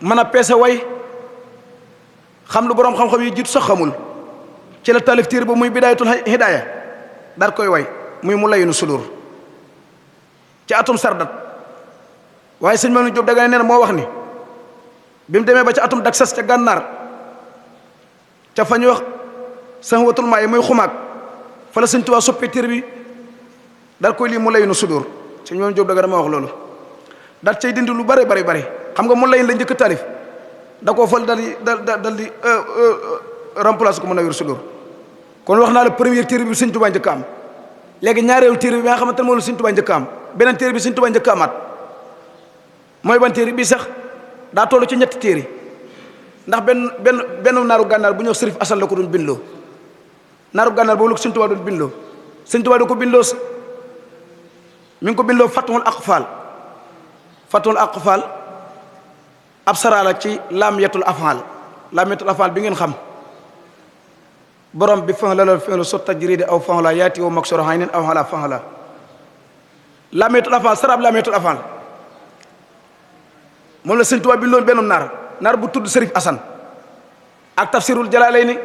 mën a peese way xam lu borom xam-xam yi jiitu sax xamul ci la taalif téere ba muy bidaayatul hidaaya dar koy way muy mu layinu sudur ci atum sardat waaye sëñ Mamadou Diop Dagana nee na moo wax ni bi mu demee ba ca atum dak sas ca gànnaar ca fa ñuy wax sahwatul maa yi muy xumaag fa la sëñ Tuubaa soppee téere bi dal koy lii mu layinu sudur sëñ Mamadou Diop Dagana ma wax loolu dal cay dindi lu bare xam nga mu layin la njëkk taalif da koo fal dal di remplacer ko mu nawir sudur kon wax naa la première téere bi sëñ Tuubaa njëkk am léegi ñaareelu téere bi nga xamante ne moom la sëñ Tuubaa njëkk am beneen téere bi sëñ Tuubaa njëkk amaat mooy ban téere bii sax daa toll ci ñetti téere ndax benn naaru gànnaar bu ñëw Sërif Asan la ko doon bindloo naaru gànnaar boobu la ko sëñ Tuubaa doon bindloo sëñ Tuubaa da ko bindloo mi ngi ko bindloo Fathul Aqfal ab saraala ci laamiyatul afal bi ngeen xam borom bi fan la lool fin la sot tajridi aw fan la yaati woo mag soro hay nen aw xala fan la laamiyatul afal sarab laamiyatul afal moom la sëñ Tuubaa bindoon benn naar bu tudd Sërif Asan ak tafsirul Jalaalayni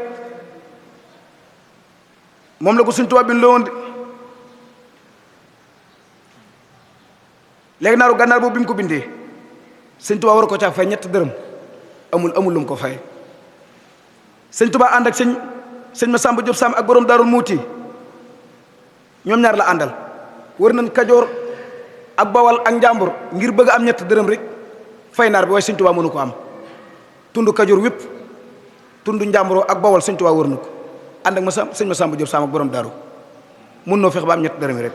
moom la ko sëñ Tuubaa bindoo woon léegi naaru gànnaar boobu bi mu ko bindee sëñ Tuubaa war ko caa fay ñett dërëm amul lu mu ko fay. sëñ Tuubaa ànd ak sëñ Masamba Diop Sam ak borom Daarul Muuti ñoom ñaar la àndal wër nañ Kajoor ak Bawal ak Njàmbur ngir bëgg am ñett dërëm rek fay naar bi waaye sëñ Tuubaa mënu ko am. tund Kajoor wépp tund Njàmbur ak Bawal sëñ Tuubaa wër na ko ànd ak sëñ Masamba Diop Sam ak borom Daaru mun noo fex ba am ñett dërëm rek.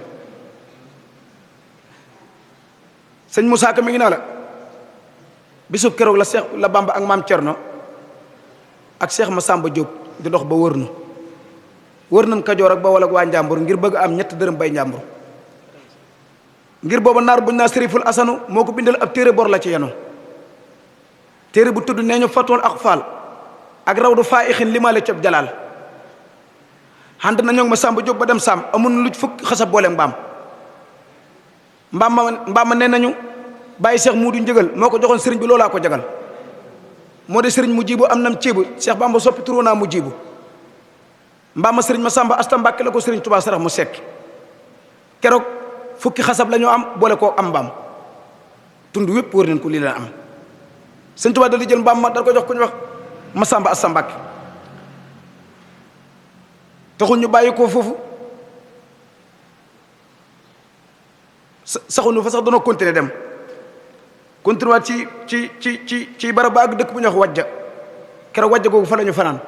sëñ Moussa Ka mi ngi naa la bisub keroog la Bamba ak maam Cerno ak Cheikh Massamba Diop di dox ba wër nañ Kajoor ak Bawol ak waa Njàmbur ngir bëgg am ñett dërëm bay Njàmbur ngir booba naar buñ naa Sëriful Asanu moo ko bindal ab téere bor la ci yenu téere bu tudd nee ñu fatool ak faal ak rawdu faa ixin limaale cob jalaal xand na ñoog Massamba Diop ba dem saam amun lu fukk xasa boole mbaam ma nee nañu bàyyi Cheikh Muudu Njëgal moo ko joxoon sëriñ bi loolaa ko jagal moo de sëriñ mu jiibu am nam ceebu Cheikh Bamba soppi turoo naa mu jiibu mbaam ma sëriñ Masamba Asta Mbàkke la ko sëriñ Tuubaa sarax mu sekk keroog fukki xasab la ñoo am boole koo am mbaam tund wépp wër nañ ko lii la am sëriñ Tuubaa dal di jël mbaam ma dal ko jox ku ñu wax Masamba Asta Mbàkke taxul ñu bàyyi ko foofu saxunu fa sax danoo continuer dem continuer ci barab ba ak dëkk bu ñuy wax wajja keroog wajja googu fa la ñu fanaan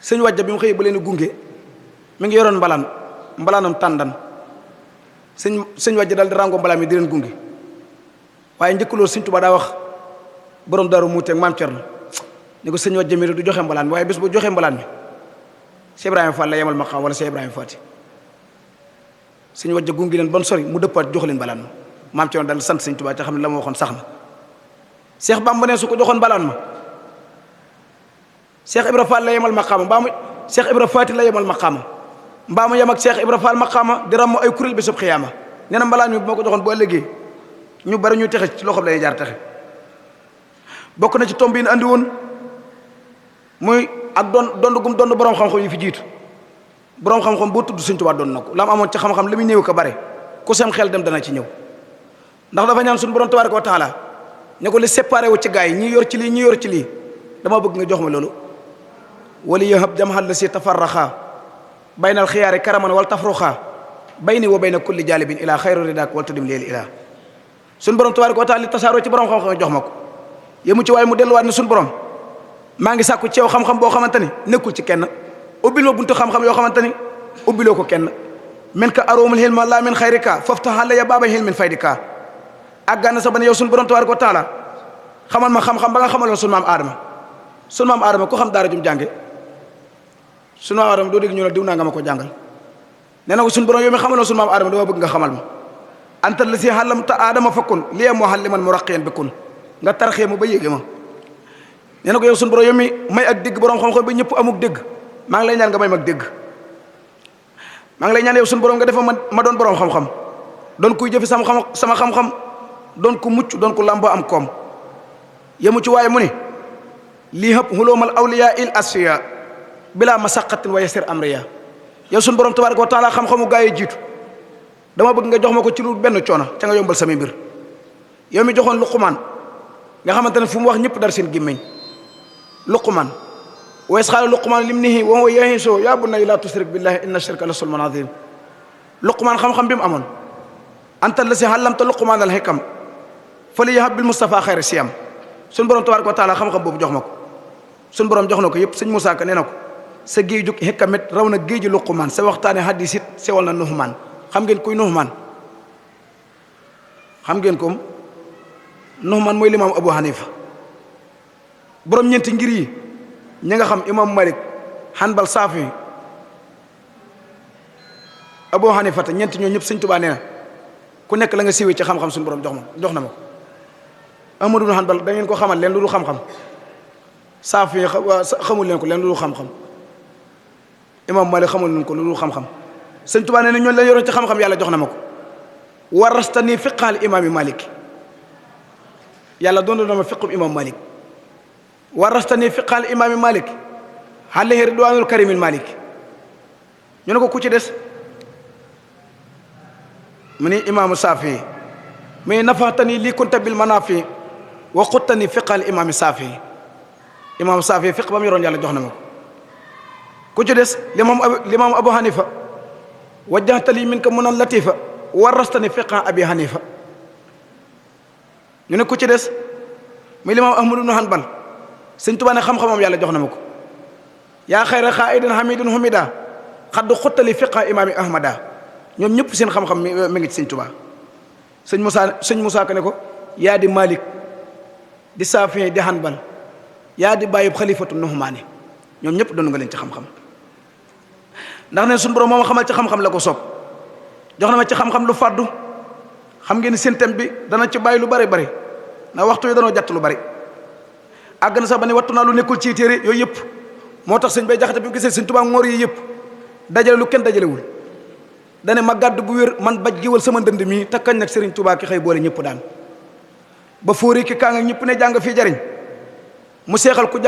sëñ wajja bi mu xëyee ba leen gunge mi ngi yoroon mbalaanam tàndan sëñ wajja daal di rango mbalaan mi di leen gunge waaye njëkk loolu sëñ Tuubaa daa wax borom Daaru Muuti ak maam Cerno ni ko sëñ wajja mi du joxe mbalaan mi waaye bés bu joxe mbalaan mi Cheikh Ibrahima Fall la yemal ma xam wala Cheikh Ibrahima Faati sëñ wajja gungi leen ban sori mu dëppaat jox leen balaan ma maam Cerno daal sant sëñ Tuubaa te xam ne la ma waxoon sax na Cheikh Bamba ne su ko joxoon balaan ma Cheikh Ibra Fall la yemal maqaama mbaa mu Cheikh Ibra Faati la yemal maqaama mbaa mu yem ak Cheikh Ibra Fall maqaama di ram ay kuréel bi sub xiyaama nee na mbalaan mi bu ma ko joxoon bu ëllëgee ñu bari ñu texe ci loxoom lay jaar texe bokk na ci tomb yi andi woon muy ak doon gum doon borom xam-xam yi fi jiitu borom xam-xam boo tudd sëñ Tuubaa doon na ko la mu amoon ci xam-xam li muy néew ko bare ku sem xel dem dana ci ñëw ndax dafa ñaan suñu borom tabaaraka wa taala ne ko li séparé wu ci gaa yi ñi yor ci lii ñi yor ci lii dama bëgg nga jox ma loolu wali yahab jamhal la si tafarraxa baynal xiyaari karaman wal tafruxa bayni wa bayna kulli jaalibin ila xayru ridak wal tudim leel ila suñu borom tabaaraka wa taala li tasaaroo ci borom xam-xam jox ma ko yemu ci waaye mu delluwaat ne suñu borom maa ngi sàkku ci yow xam-xam boo xamante ni nekkul ci kenn ubbil ma buntu xam-xam yoo xamante ni ubbiloo ko kenn min ka aroomul xilma laa min xayrika faftax alayya baaba xilmin faydika àggaana sa ba ne yow suñu borom tabaaraka wa taala xamal ma xam-xam ba nga xamaloon suñu maam aadama ko xam daara jum jànge suñu maam aadama doo dégg ñu ne diw naa nga ma ko jàngal nee na ko suñu borom yow mi xamaloon suñu maam aadama dama bëgg nga xamal ma anta la si xàllamta aadama fakkun liye moo xalliman mu raqiyan bikkun nga tarxee ma ba yéege ma nee na ko yow suñu borom yow mi may ak dégg borom xam-xam ba ñëpp amuk dégg maa ngi lay ñaan nga may mag dégg maa ngi lay ñaan yow suñu borom nga defa ma doon borom xam-xam doon kuy jëfi sama xam-xam doon ku mucc doon ku làmboo am koom yemu ci waaye mu ne lii hëpp xuloomal awliya il asfiya bila masaqatin wa yasir amriya yow suñu borom tabaraka wa taala xam-xamu gaa yi jiitu dama bëgg nga jox ma ko ci lu benn coono ca nga yombal samay mbir yow mi joxoon Luqmaan nga xamante ne fu mu wax ñëpp dar seen gémmiñ Luqmaan wa is qaala Luqmaan libnihi wa huwa ya'izuhu yaa bunayya laa tushrik billahi inna shirka la zulmun aziim Luqmaan xam-xam bi mu amoon anta allazii allamta Luqmaana al-hikam falyahab bil Mustafa xayra siyam suñu borom tabaaraka wa taala xam-xam boobu jox ma ko suñu borom jox na ko yëpp sëñ Moussa Ka nee na ko sa géejug hikamet raw na géeju Luqmaan sa waxtaane hadis it sewal na Nuhmaan xam ngeen kuy Nuhmaan xam ngeen ko Nuhmaan mooy limaam Abu Hanifa borom ñeenti ngir yi ñi nga xam imam Malik Hanbal Saafi Abu Hanifa te ñeenti ñoo ñëpp sëñ Tuubaa nee na ku nekk la nga siiwee ci xam-xam suñu borom jox na ma ko Ahmadu ibn Hanbal da ngeen ko xamal leen lu dul xam-xam Saafi xamul leen ko leen lu dul xam-xam imam Malik xamul leen ko lu dul xam-xam sëñ Tuubaa nee na ñooñu la yoroon ci xam-xam yàlla jox na ma ko warastani fiqal imaami Malik yàlla doon na ma fiqum imam Malik warastani fiqal imaami Malik alayhi ridwaanul karimil Malik ñu ne ko ku ci des mu ni imaamu Saafi mais nafaatani lii kunta bil manaafi wa xuttani fiqal imaam Saafi imaam Saafi fiq ba mu yoroon yàlla jox na ma ko ku ci des limaam Abu Hanifa wajjahtali min ka munan latifa warastani fiqa Abi Hanifa ñu ne ku ci des muy limaam Ahmadu ibnu Hanbal Sëñ Tuubaa ne xam-xamam yàlla jox na ma ko yaa xayra xaa'idin hamidin humida xaddu xuttali fiqa imaami ahmada ñoom ñëpp seen xam-xam mi ngi ci Sëñ Tuubaa sëñ Moussa Ka ne ko yaa di Malik di Saafi di Hanbal yaa di bàyyib xalifatu Nuhmaani ñoom ñëpp doon nga leen ci xam-xam ndax ne suñu borom moo ma xamal ci xam-xam la ko soob jox na ma ci xam-xam lu fàddu xam ngeen ni seen thème bi dana ci bàyyi lu bari bari ndax waxtu yi danoo jàtt lu bari àgg na sax ba ne wattu naa lu nekkul ci téere yooyu yëpp moo tax sëñ Bay Jaxate bi mu gisee Sëñ Tuubaa ngoor yi yëpp dajale lu kenn dajalewul dane ma gàdd bu wér man baj giwal sama ndënd mii takkañ nag Sëriñ Tuubaa ki xëy boole ñëpp daan ba fóori ki kaa nga ñëpp ne jàng fii jariñ mu seexal ku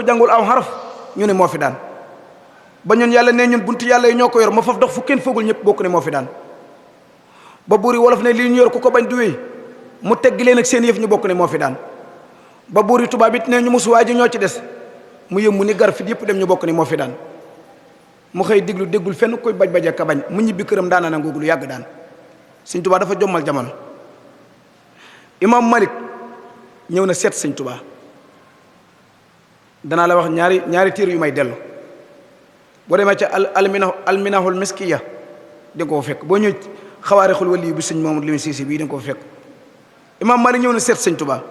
jàngul aw xaraf ñu ne moo fi daan ba ñun yàlla ne ñun buntu yàlla yi ñoo ko yor ma faf dox fu kenn foogul ñëpp bokk ne moo fi daan ba buuri wolof ne lii ñu yor ku ko bañ du wéy mu teggi leen ak seen yëf ñu bokk ne moo fi daan ba buuri tubaab it ne ñu musuwaa ji ñoo ci des mu yëmmu ni gar fit yëpp dem ñu bokk ne moo fi daan mu xëy diglu déggul fenn koy baj ka bañ mu ñibbi këram daana na ngoogu lu yàgg daan Sëñ Tuubaa dafa jommal jamono Imam Malik ñëw na seet Sëñ Tuubaa danaa la wax ñaari téere yu may dellu boo demee ca alminahul miskiya di nga ko fekk boo ñëw xawaarixul wali bu Sëñ Mamadou Lamine Cissé bii di nga ko fekk Imam Malik ñëw na seet Sëñ Tuubaa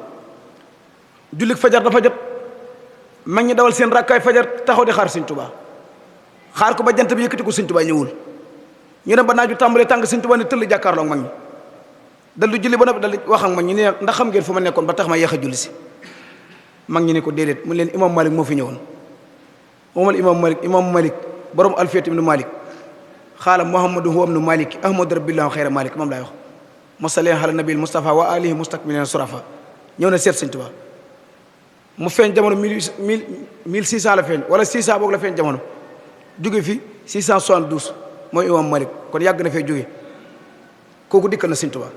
jullik fajar dafa jot mag ñi dawal seen rakkaay fajar taxaw di xaar Sëñ Tuubaa xaar ko ba jant bi yëkkati ko Sëñ Tuubaa ñëwul ñu dem ba naaju tàmbalee tàng Sëñ Tuubaa ne tëll jàkkaarloo ak mag ñi dal du julli ba noppi dal di wax ak mag ñi ne ndax xam ngeen fu ma nekkoon ba tax ma yéex a julli si mag ñi ne ko déedéet mu leen Imam Malik moo fi ñëwoon moomal Imam Malik borom Alfiyat ibnu Malik xaala Muhammadu huwa ibnu Malik ahmadu rabbillahu xayra Malik moom laay wax mosaleen xala nabil Mustafa wa alihi mustakmilina surafa ñëw na seet Sëñ Tuubaa mu feeñ jamono 1600 la feeñ wala 600 boog la feeñ jamono jóge fi 672 mooy Imam Malik kon yàgg na fee jóge kooku dikkal na Sëñ Tuubaa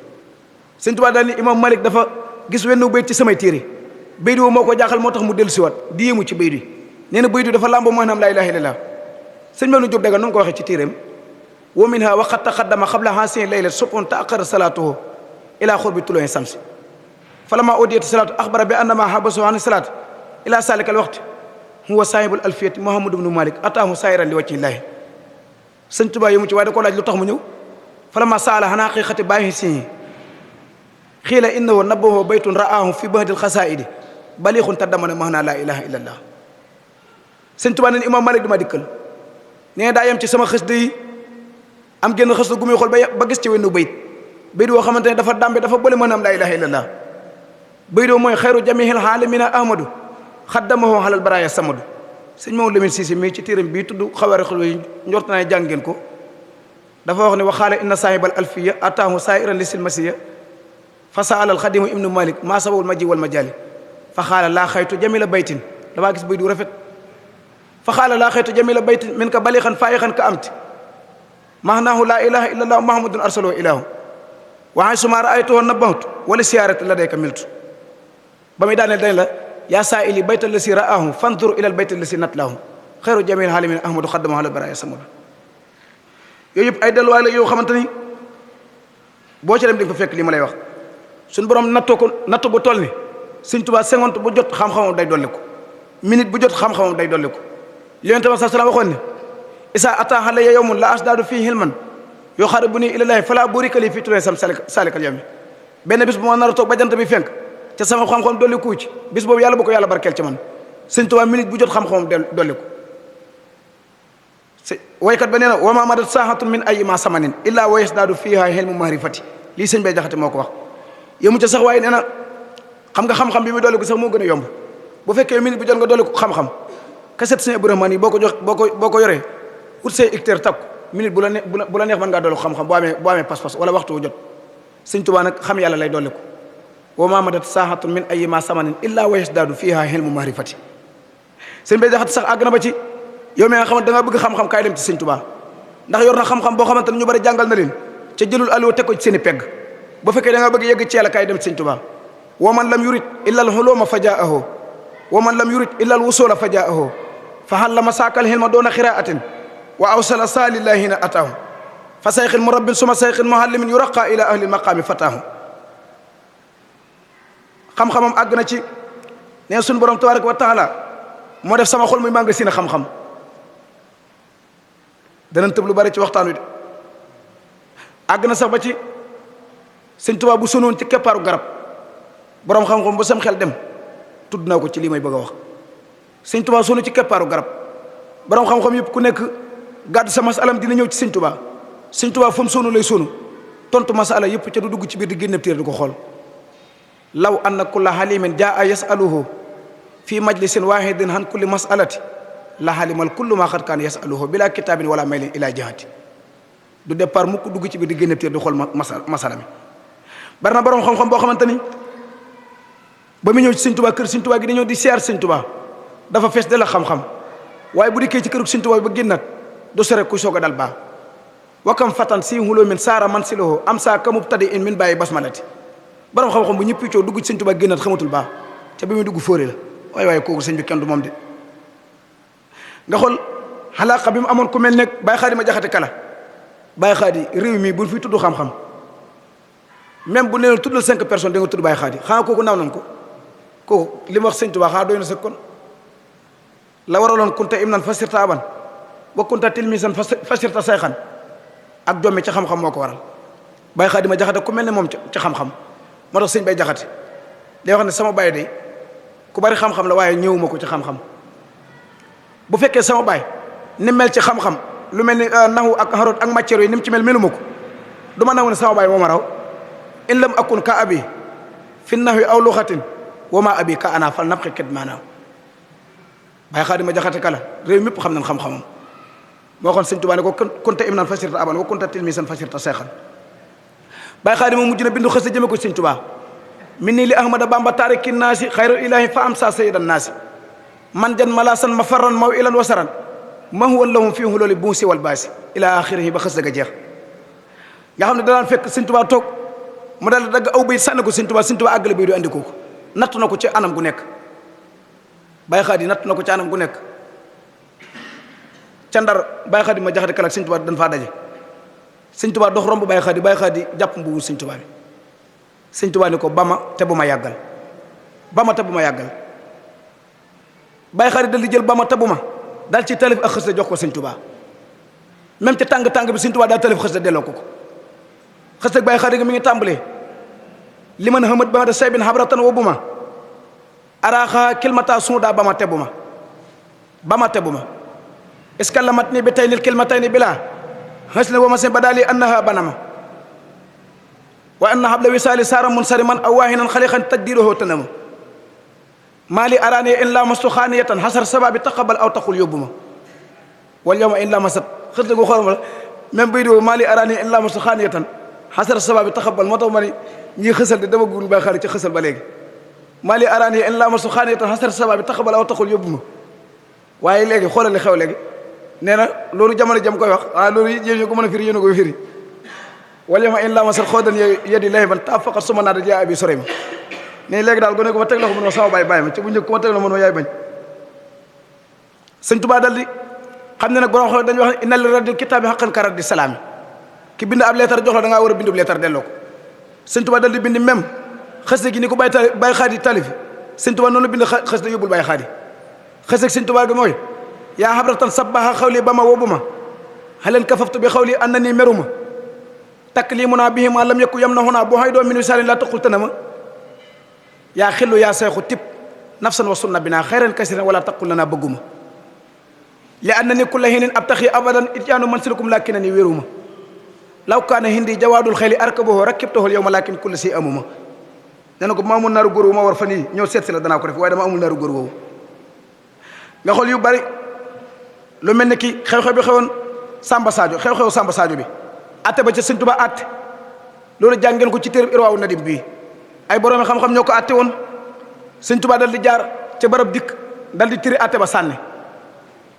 Sëñ Tuubaa daal ni Imam Malik dafa gis wenn bayt ci samay téere bayt woo moo ko jaaxal moo tax mu dellu siwaat di yéemu ci bayt wi nee na bayt wi dafa làmboo maanaam laa ilaaha illallaah sëñ Mawlu Jóob Daga noonu ko waxee ci téeréem wa minha wa qad taqaddama qabla haasihi laylat subhun ta'akhkhara salaatuhu ila xurbi tuluu'i samsi falamma udiyat salaatu axbara bi annama habasu an salaat ila salika al waqt huwa saahibul alfiyati Muhammad ibnu Malik ataahu saayiran li wajhillaahi Sëñ Tuubaa yi mu ci waaye da ko laaj lu tax mu ñëw falamma saala an haqiqati baahisihi xiila innahu nabbahu baytun ra'aahu fi bahdil xasaa'idi baliixun taddamana mahnaa laa ilaaha illallaah Sëñ Tuubaa ne Imam Malik dama dikkal nee daa yem ci sama xës yi am génn xës gu muy xool ba gis ci wenn bayt woo xamante ne dafa dambe dafa bële maanaam laa ilaaha illallaah bayt woo mooy xayru jamiihil aalamiina ahmadu xaddamahu alal baraaya samadu Sëñ Mamadou Lamine Cissé mii ci téeram bii tudd xawaarixul yi njort naa jàng ngeen ko dafa wax ne waxaale inna saahibal alfiya ataahu saa'iran li silmasiya fa saala al xadimu ibnu Malik maa sababul maji wal majaali fa xaala laa xaytu jamila baytin dafaa gis bayt du rafet fa xaala laa xaytu jamila baytin min ka balixan faayixan ka amti mahnaahu laa ilaha illa allah muhammadun arsalahu ilahu wa haysuma raaytuhu nabahtu wala siyaarati ladayka miltu ba muy daaneel dañ la yaa saa'ili bayta lasi ra'aahu fanzur ila al bayta lasi natlaahu xayru jamil haalimin ahmadu xaddamahu ala baraaya samadu yooyu yëpp ay delluwaay la yoo xamante ni boo ci dem di nga fa fekk li ma lay wax suñu borom natto bu toll ni Sëñ Tuubaa seconde bu jot xam-xamam day dolli ko minute bu jot xam-xamam day dolli ko li Yonent bi sallallahu waxoon ne isa ata alayya yawmun la asdaadu fii hilman yuqarribuni ilallaahi fala burika li fii tulay sam salikal yawmi benn bis bu ma nar a toog ba jant bi fenk ca sama xam-xam dolli ko ci bis boobu yàlla bu ko yàlla barkeel ci man Sëñ Tuubaa minute bu jot xam-xamam dolli ko waykat ba nee na wa ma madat saahatun min ayyi ma samanin illa wa yasdaadu fiha hilmu maarifati lii Sëñ Bay Jaxate moo ko wax yëmu ca sax waaye nee na xam nga xam-xam bi muy dolli ko sax moo gën a yomb bu fekkee minute bu jot nga dolli ko xam-xam kaset Sëñ Abdu Rahmaan yi boo ko yoree ut say hectare takku minute bu la neex mën ngaa dolli ko xam-xam boo amee pas-pas wala waxtu wu jot Sëñ Tuubaa nag xam yàlla lay dolli ko wa ma madat saahatun min ayyi ma samanin illa wa yasdaadu fiha hilmu maarifati Sëñ Bay Jaxate sax àgg na ba ci yow mi nga xamante da nga bëgg xam-xam kaay dem ci Sëñ Tuubaa ndax yor na xam-xam boo xamante ne ñu bari jàngal na leen ca jëlul alluwa teg ko ci seen i pegg bu fekkee da nga bëgg yegg ci yàlla kaay dem ci Sëñ Tuubaa wa man lam yurid illa alxuluma fa jaahu wa man lam yurid illa alwusula fa jaahu fa hallama saakal hilma doona xiraatin wa awsala saalillahina ataahu fa sayxin murabbin suma sayxin muhallimin yuraqa ila ahli maqaami fataahu xam-xamam àgg na ci nee suñu borom tabaraka wa taala moo def sama xol muy mànga sina xam-xam danañ tëb lu bari ci waxtaan wi de àgg na sax ba ci sëñ Tuubaa bu sonoon ci keppaaru garab borom xam-xam ba sam xel dem tudd naa ko ci lii may bëgg a wax sëñ Tuubaa sonu ci keppaaru garab borom xam-xam yëpp ku nekk gàddu sa masalam dina ñëw ci sëñ Tuubaa sëñ Tuubaa fa mu sonu lay sonu tontu masala yëpp ca du dugg ci biir di génne téere di ko xool law anna kulla halimin jaa yasaluhu fi majlisin wahidin han kulli masalati la halimal kullu ma xat kaan yasaluhu bila kitabin wala maylin ila jihati du départ mukk dugg ci biir di génne téere di xool masala mi bari na borom xam-xam boo xamante ni ba mu ñëw ci sëñ Tuubaa kër sëñ Tuubaa gi dañoo di siyaar sëñ Tuubaa dafa fees de la xam-xam waaye bu dikkee ci kërug sëñ Tuubaa bi ba génnaat du sore ku soog a dal baa wakam fatan si huloo min saara man siloho am saa kamub tadi in min bàyyi basmalati borom xam-xam bu ñëpp coow dugg ci sëñ Tuubaa génnaat xamatul baa te bi muy dugg fóore la waaye kooku sëñ bi kenn du moom de nga xool xalaaqa bi mu amoon ku mel ne Baye Xaadi ma jaxate kala Baye Xaadi réew mi bu fi tudd xam-xam même bu nee tuddal 5 personnes da nga tudd Baye Xaadi xanaa kooku naaw nañ ko kooku li ma wax sëñ Tuubaa xanaa doy na sëkk kon la waraloon kunta imnan fasirta aban wa kunta tilmisan fasirta sayxan ak jommi ca xam-xam moo ko waral Baye Xaadi ma jaxate ku mel ne moom ca xam-xam moo tax sëñ Bay jaxate day wax ne sama baay day ku bari xam-xam la waaye ñëwuma ko ci xam-xam bu fekkee sama baay ni mel ci xam-xam lu mel ni naxu ak xaroot ak matière yi ni mu ci mel meluma ko du ma nangu ne sama baay moo ma raw in lam akun ka abi fi naxwi aw luxatin wa ma abi ka ana fal nabqi ket maanaam Baye Xaadi ma jaxate kala réew mépp xam nañ xam-xamam moo xoon sëñ Tuubaa ne ko kunta imnan fasirta aban wa kunta tilmisan fasirta seexan Baye Xaadi moom mujj na bindu xës jëme ko sëñ Tuubaa min nii li ahmada bamba taariki naasi xayru ilahi fa am sa sayidan naasi man jan malasan ma farran maw ilan wasaran ma huwa lahum fii hulooli buusi wal baasi ila axirihi ba xës daga jeex nga xam ne danaan fekk sëñ Tuubaa toog mu daal dagg aw bay sànni ko sëñ Tuubaa àggale bay du andi kooku natt na ko ci anam gu nekk Baye Xaadi natt na ko ci anam gu nekk ca Ndar Baye Xaadi ma jaxate kala ak sëñ Tuubaa dañ faa daje sëñ Tuubaa dox romb Baye Xaadi jàpp mbubu sëñ Tuubaa bi sëñ Tuubaa ni ko ba ma te bu ma yàggal ba ma te bu ma yàggal Baye Xaadi dal di jël ba ma te bu ma daal ci talif ak xës la jox ko sëñ Tuubaa même ci tàng-tàng bi sëñ Tuubaa daal talif xës la delloo ko xës la Baye Xaadi nga mi ngi tàmbalee li man xamat ba ma da saybin xabratan wa bu ma araaxa kilmata suuda ba ma te bu ma ba ma te bu ma est-ce que lamat ni bi tay nil kilmatayni bilaa xës la wa ma seen ba daal yi annaha banama wa anna habla wisaali saara munsariman aw waahinan xalixan tajdiruhu tanama maali araani in laa mastu xaaniyatan xasar sababi taqabal aw taxul yóbbu ma wal yawma in laa masat xës la gu xool ma même buy diwo maali araani in laa mastu xaaniyatan xasar sababi taqabal moo tax ma ni ñii xësal de dama gul Baye Xaadi ci xësal ba léegi maali araani in laa mastu xaaniyatan xasar sababi taqabal aw taxul yóbbu ma waaye léegi xoolal li xew léegi nee na loolu jamono jam koy wax loolu yéen ñu ko mën a firi yéen a koy firi wal yawma in laa masat xoodan yedi lahiban ta faqat suma naada jaa abi sore ma ne léegi daal gone ko ma teg la ko mën ma sama bàyyi ma ci bu njëkk ko ma teg la mën ma yaay bañ sëñ Tuubaa dal di xam ne nag borom xam dañuy wax ne inna li raddil kitaabi haqqan ka raddi salaami ki bind ab leetar jox la da ngaa war a bindu leetar delloo ko sëñ Tuubaa dal di bind même xës gi ni ko Baye Xaadi talifi sëñ Tuubaa noonu la bind xës da yóbbul Baye Xaadi xës ak sëñ Tuubaa gi mooy yaa habratan sabbaha xawli ba ma wobu ma xaleen kafaftu bi xawli an na nii meru ma takk lii mun naa bii ma lam yekku yam na xunaa boo xay doo min wisaalin laa taqul tana ma yaa xillu yaa seexu tib nafsan wa sunna binaa xayran kasiran wala taqul lanaa bëgguma li an na ni kulla hinin ab taxi abadan ityaanu man silukum laakina ni wéruma law kaana hindi jawaadul xayli arkaboho rakkibtohol yow ma laakin kulla si amuma nee na ko ma amul naaru góor wu ma war fan yii ñëw seet si la danaa ko def waaye dama amul naaru góor woowu nga xool yu bari lu mel ne ki xew-xew bi xewoon Samba Sadio xew-xew Samba Sadio bi atte ba ca sëñ Tuubaa atte loolu jàngeen ko ci téere Irwaawu Nadim bii ay borom xam-xam ñoo ko atte woon sëñ Tuubaa dal di jaar ca barab dikk dal di tiri atte ba sànni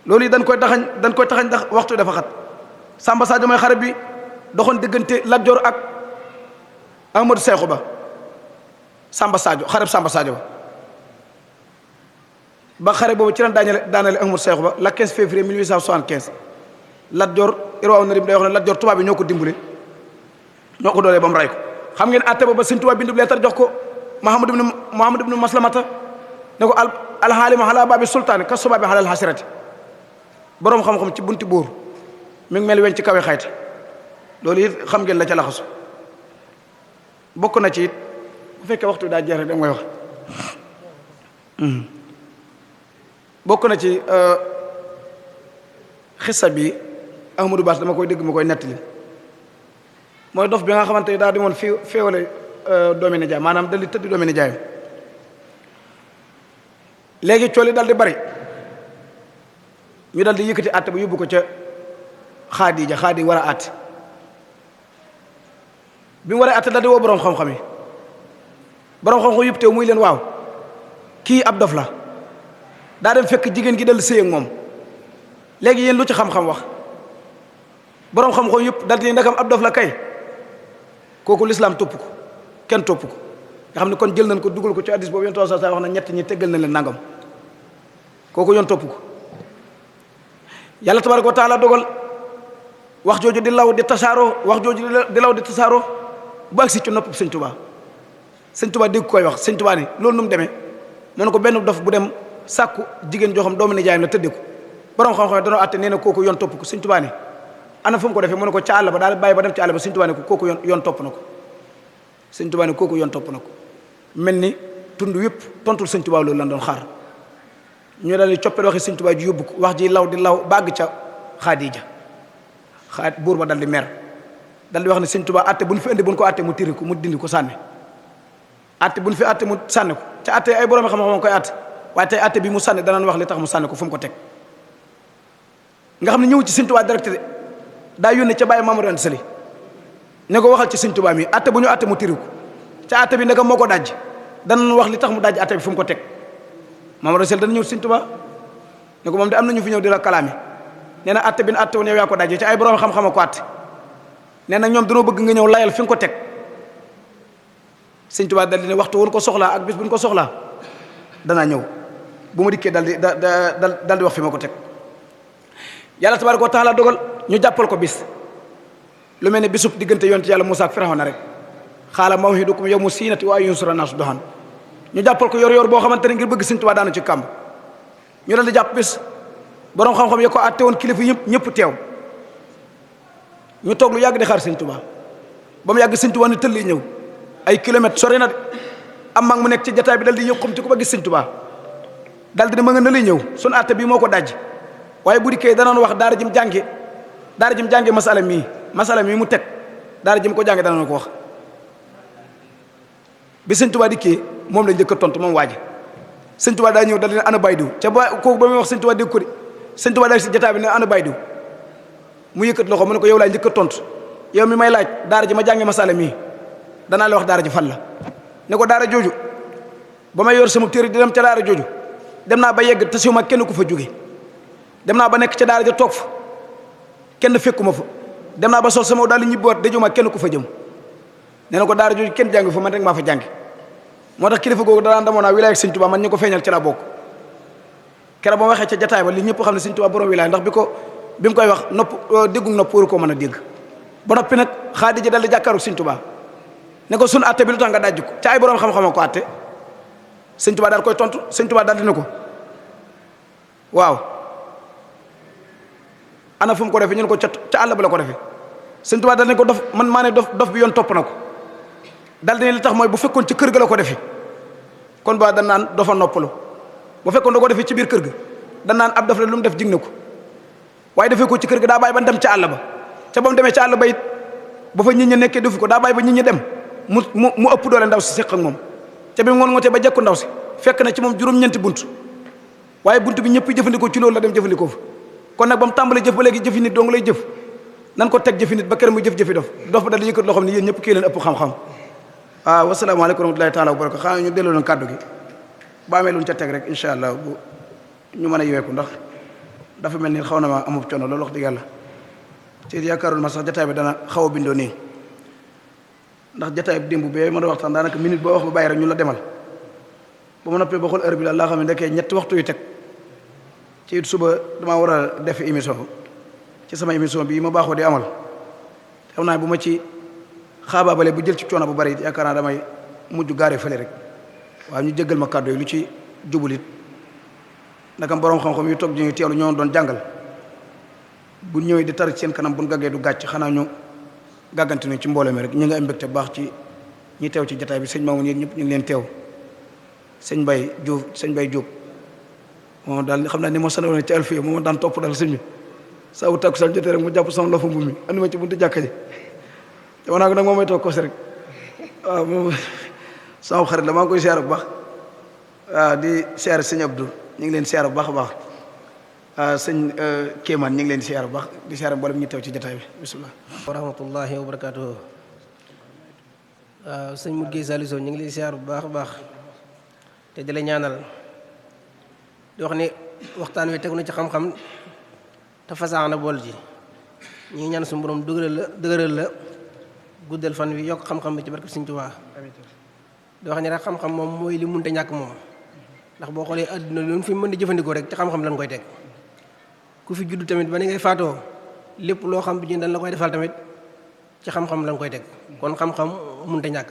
loolu yi dañ koy taxañ ndax waxtu dafa xat Samba Sadio mooy xare bi doxoon diggante Lat Joor ak Ahmadou Seexu Ba Samba Sadio xareb Samba Sadio ba xare boobu ci ren daanale Ahmad Seexu ba la 15 février 1875 Lat Joor Irwaaw Nadim day wax ne Lat Joor tubaab bi ñoo ko dimbale ñoo ko doolee ba mu rey ko xam ngeen atte ba ba sëñ tubaab bindu leetar jox ko Muhammad ibnu Maslamata ne ko alxaalima xalaa baabi sultaani kas subaabi xalal xasirati boroom xam-xam ci bunti buur mi ngi mel weñ ci kawe xayta loolu it xam ngeen la ca laxasu bokk na ci it bu fekkee waxtu daa jeex rek dama koy wax bokk na ci xissa bi Ahmadou Bass dama koy dégg ma koy nettali mooy dof bi nga xamante ni daa demoon féewale doomi nijaay maanaam dal di tëddi doomi nijaay léegi cooli dal di bari ñu dal di yëkkati àtte ba yóbbu ko ca xaadi war a àtte bi mu war a àtte dal di woo boroom xam-xam yi boroom xam-xam yëpp teew muy leen waaw kii ab dof la daa dem fekk jigéen gi dal sëy ak moom léegi yéen lu ci xam-xam wax boroom xam-xam yëpp dal di ndakam ab dof la kay kooku lislaam topp ko kenn topp ko nga xam ne kon jël nañ ko dugal ko ci hadiis boobu yéen too sa wax na ñett ñi teggal na leen nangam kooku yoon topp ko yàlla tabaaraka wa taala dogal wax jooju di law di tasaaroo wax jooju di law di tasaaroo bu agsi ci nopp sëñ Tuubaa dégg koy wax sëñ Tuubaa ni loolu nu mu demee mu ne ko benn dof bu dem sàkku jigéen joo xam doomu nijaayam la tëddee ko borom xam-xam danoo àtte nee na kooku yoon topp ko sëñ Tuubaa ni ana fu mu ko defee mu ne ko ca àll ba daal bàyyi ba dem ci àll ba sëñ Tuubaa ne ko kooku yoon topp na ko sëñ Tuubaa ne kooku yoon topp na ko mel ni tund yëpp tontul sëñ Tuubaa loolu lan doon xaar ñu daal di coppet waxi sëñ Tuubaa ji yóbbu ko wax ji law di law bàgg ca Xaadija buur ba dal di mer dal di wax ne sëñ Tuubaa àtte bu ñu fi indi bu ñu ko àtte mu tiri ko mu dindi ko sànni àtte bu ñu fi àtte mu sànni ko ca àtte ay borom xam-xam koy àtte waaye tey àtte bi mu sànni danañ wax li tax mu sànni ko fu mu ko teg nga xam ne ñëw ci sëñ Tuubaa direct de daa yónnee ca bàyyi Mamadou Anta Sali ne ko waxal ci sëñ Tuubaa mi àtte bu ñu àtte mu tiri ko ca àtte bi ndeka moo ko dajj danañ wax li tax mu dajj àtte bi fu mu ko teg Mamadou Anta Sali dana ñëw ci sëñ Tuubaa ne ko moom de am na ñu fi ñëw di la kalaame nee na àtte bi ne àtte woon yow yaa ko dajj ci ay borom xam-xam ko àtte nee na ñoom dañoo bëgg nga ñëw layal fi nga ko teg sëñ Tuubaa dal di ne waxtu woon ko soxlaa ak bis bu ñu ko soxlaa danaa ñëw bu ma dikkee dal di wax fi ma ko teg yàlla tabaaraka wa taala dogal ñu jàppal ko bis lu mel ne bisub diggante yonent yàlla Muusaa ak Firawna rek xaala maw'idukum yawmu siinati wa an yunsara naasu duhan ñu jàppal ko yor boo xamante ne ngir bëgg sëñ Tuubaa daanu ci kàmb ñu dal di jàpp bis borom xam-xam ya ko àtte woon kilifa ñëpp teew ñu toog lu yàgg di xaar sëñ Tuubaa ba mu yàgg sëñ Tuubaa ni tëlli ñëw ay kilomètres sori na de am mag mu nekk ci jataay bi dal di yëg xam ci ko ba gis sëñ Tuubaa dal di ne ma nga na lay ñëw sunu àtte bii moo ko dajj waaye bu dikkee danoon wax daara jim jànge masala mii mu teg daara jim ko jànge danoon ko wax bi sëñ Tuubaa dikkee moom la njëkk a tontu moom waaji sëñ Tuubaa daa ñëw dal di ne ana bay diw ca ba kooku ba muy wax sëñ Tuubaa dégg ko de sëñ Tuubaa daal si jataay bi ne ana bay diw mu yëkkat loxo mu ne ko yow laa njëkk a tontu yow mi may laaj daara ji ma jànge masala mii danaa la wax daara ji fan la ne ko daara jooju ba may yor sama téere di dem ca daara jooju dem naa ba yegg te siwuma kenn ku fa jóge dem naa ba nekk ca daara ja toog fa kenn fekkuma fa dem naa ba sol sama daal di ñibbiwaat dajuma kenn ku fa jëm nee na ko daara jooju kenn jàng fa man rek maa fa jànge moo tax kilifa googu danaan damoo naa wilaaya ak sëñ Tuubaa man ñu ko feeñal ci la bokk keroog ba ma waxee ca jataay ba li ñëpp xam ne sëñ Tuubaa borom wilaaya ndax bi mu koy wax déggu nopp waru ko mën a dégg ba noppi nag Xaadija dal di jàkkaaru sëñ Tuubaa ne ko sun atte bi lu tax nga dajj ko ca ay borom xam-xam ko atte sëñ Tuubaa daal koy tontu sëñ Tuubaa daal di ne ko waaw ana fu mu ko defee ñu ne ko ca àll ba la ko defee sëñ Tuubaa daal ne ko dof man maa ne dof bi yoon topp na ko daal di ne li tax mooy bu fekkoon ci kër ga la ko defee kon ba dan naan dofa noppalu bu fekkoon da ko defee ci biir kër ga dan naan ab dof la lu mu def jig na ko waaye defee ko ci kër ga daa bàyyi ba dem ca àll ba ca ba mu demee ca àll ba it ba fa nit ñi nekkee defu ko daa bàyyi ba nit ñi dem mu ëpp doole ndaw si seq ak moom ca bi ngoon ngotee ba jekku ndaw si fekk na ci moom juróom-ñeenti bunt waaye bunt bi ñëpp jëfandikoo ci loolu la dem jëfandikoo fa kon nag ba mu tàmbalee jëf ba léegi jëfi nit dong lay jëf nan ko teg jëfi nit ba kër muy jëf-jëfi dof ba dal di yëkkat loo xam ne yéen ñëpp kii leen ëpp xam-xam waaw wasalaamaaleykum wa rahmatullahi taala wa baraka xanaa ñu delloo leen kàddu gi ba amee lu ñu ca teg rek incha allah bu ñu mën a yeweeku ndax dafa mel ni xaw na ma amub coono loolu wax dëgg yàlla ci yaakaaroon ma sax jotaay bi dana xaw a bindoo nii ndax jataay bi démb bee ma doon waxtaan daanaka minute boo wax ba bàyyi rek ñu la demal ba ma noppee ba xool heure bi laa xam ne ndekee ñetti waxtu yu teg ci it suba damaa war a def émission ci sama émission bii ma baaxoo di amal xam naa bu ma ci xaabaabale bu jël ci coono bu bari it yaakaar naa damay mujj gaare fële rek waaw ñu jéggal ma kàddu yi lu ci jubulit ndakam borom xam-xam yu toog di ñu teewlu ñoo doon jàngal bu ñëwee di tar ci seen kanam bu ñu gaggee du gàcc xanaa ñu gàggante ni ci mbooloo mi rek ñu ngi am mbégte baax ci ñi teew ci jataay bi sëñ Mamoune yéen ñëpp ñu ngi leen teew sëñ Bay Jóob moom daal xam naa ni moo sanoon ci alfiya moom daan topp daal sëñ bi saa wu takku sal jotee rek mu jàpp sama loxo mbubb mi andi ma ci buntu jàkka ji dama naa ko nag moom may toog kose rek waaw moom sama xarit la maa ngi koy siyaar bu baax waaw di siyaar sëñ Abdou ñu ngi leen siyaar bu baax a baax sëñ Kéemaan ñu ngi leen siyaar bu baax di siyaar mboolem ñu teew ci jotaay bi bisimilah. wa rahmatullahi wa barakaatuhu. waaw sëñ Modou Guèye Saliou Sow ñu ngi leen siyaar bu baax a baax te di la ñaanal di wax ni waxtaan wi tegu na ci xam-xam te fasaana bool ji ñu ngi ñaan suñu borom dëgëral la guddal fan wi yokk xam-xam bi ci barke Sëñ Tuubaa di wax ni rek xam-xam moom mooy li munte ñàkk moom ndax boo xoolee àdduna lu fi mën di jëfandikoo rek ci xam-xam lañ koy teg ku fi judd tamit ba ni ngay faatoo lépp loo xam bi dañ la koy defal tamit ci xam-xam lañ koy teg kon xam-xam munte ñàkk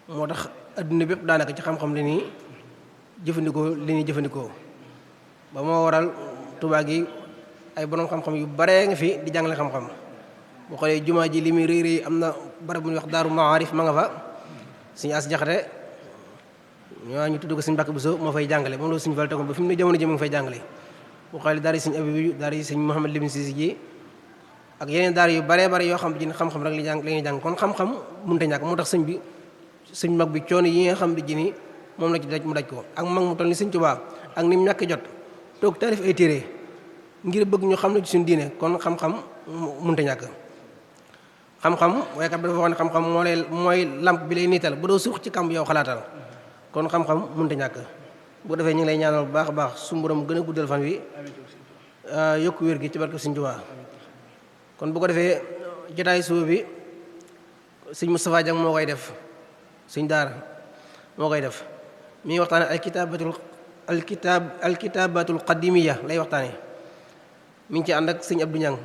moo tax àdduna bépp daanaka ci xam-xam la ñuy jëfandikoo ba moo waral Tuubaa gi ay borom xam-xam yu baree nga fi di jàngale xam-xam boo xoolee jumaa ji li muy rëy rëy am na barab bu ñuy wax Daaru Maarif ma nga fa suñu as jaxate ñu tudd ko suñu Mbàkke Buso moo fay jàngale moom loolu suñu fal tegoon ba fi mu ne jamono ji mu ngi fay jàngale boo xoolee daara yi suñu Abibu daara yi suñu Mouhamad Lamine Cissé ji ak yeneen daara yu baree bari yoo xam ne xam-xam rek la ñuy jàng kon xam-xam mënut a ñàkk moo tax sëñ mag bi coono yi nga xam ne ji ni moom la ci daj mu daj ko ak mag mu toll ni Sëñ Tuubaa ak ni mu ñàkk jot toog taalif ay téere ngir bëgg ñu xam ne ci suñu diine kon xam-xam mënut a ñàkk xam-xam waykat bi dafa wax ne xam-xam mooy lamp bi lay niital bu doo suux ci kamb yow xalaatal kon xam-xam mënut a ñàkk bu defee ñu ngi lay ñaanal bu baax a baax su borom gën a guddal fan wi yokk wér gi ci barke Sëñ Tuubaa kon bu ko defee jotaay suba bi sëñ Moustapha Dieng moo koy def sëñ daara moo koy def mi ngi waxtaane alkitaabatul qadimiya lay waxtaane mi ngi ci ànd ak sëñ Abdou Niang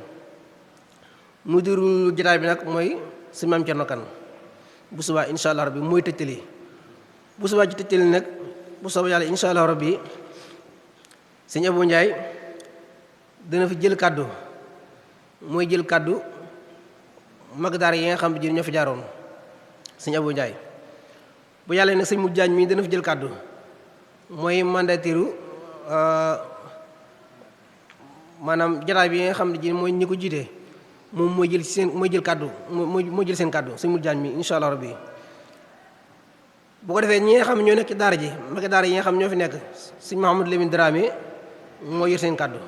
mudirul jotaay bi nag mooy sëñ Maam Cerno Kan bu subaa insha allah rabbi mooy tëjtali bu subaa ci tëjtali nag bu soobee yàlla insha allah rabbi sëñ Abou Ndiaye dana fi jël kàddu mooy jël kàddu mag daara yi nga xam ne ñoo fi jaaroon sëñ Abou Ndiaye bu yàlla nag sëñ Modou Diagne mii dana fi jël kàddu mooy mandataire maanaam jataay bi nga xam ne ji mooy ñi ko jiite moom mooy jël kàddu mooy jël seen kàddu sëñ Modou Diagne mii insha allah rabbi bu ko defee ñi nga xam ne ñoo nekk ci daara ji mag daara yi nga xam ñoo fi nekk sëñ Mouhamadou Lamine Dramé moo yor seen kàddu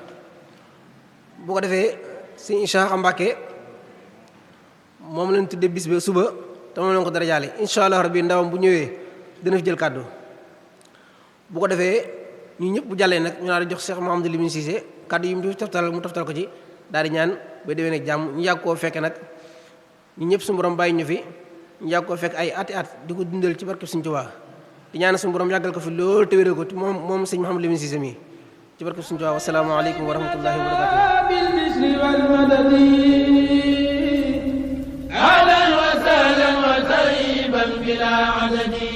bu ko defee sëñ Cheikh Mbacke moom lañ tudde bis ba suba te moom lañ ko dara jaale insha allah rabbi ndawam bu ñëwee dina fi jël kàddu bu ko defee ñu ñëpp bu jàllee nag ñu daal di jox Cheikh Mouhamadou Lamine Cissé kàddu yi mu toftal ko ci daal di ñaan ba déwee nag jàmm ñu yàgg koo fekke nag ñu ñëpp suñu borom bàyyi ñu fi ñu yàgg koo fekk ay ati at di ko dundal ci barkeb Sëñ Tuubaa di ñaan suñu borom yàggal ko fi loolu te wéral ko moom sëñ Mouhamadou Lamine Cissé mi ci barkeb Sëñ Tuubaa wassalaamu aleykum wa rahmatullahi wa barakatuh bil bisri wal madadi ahlan wa sahlan wa tayyiban bila adadi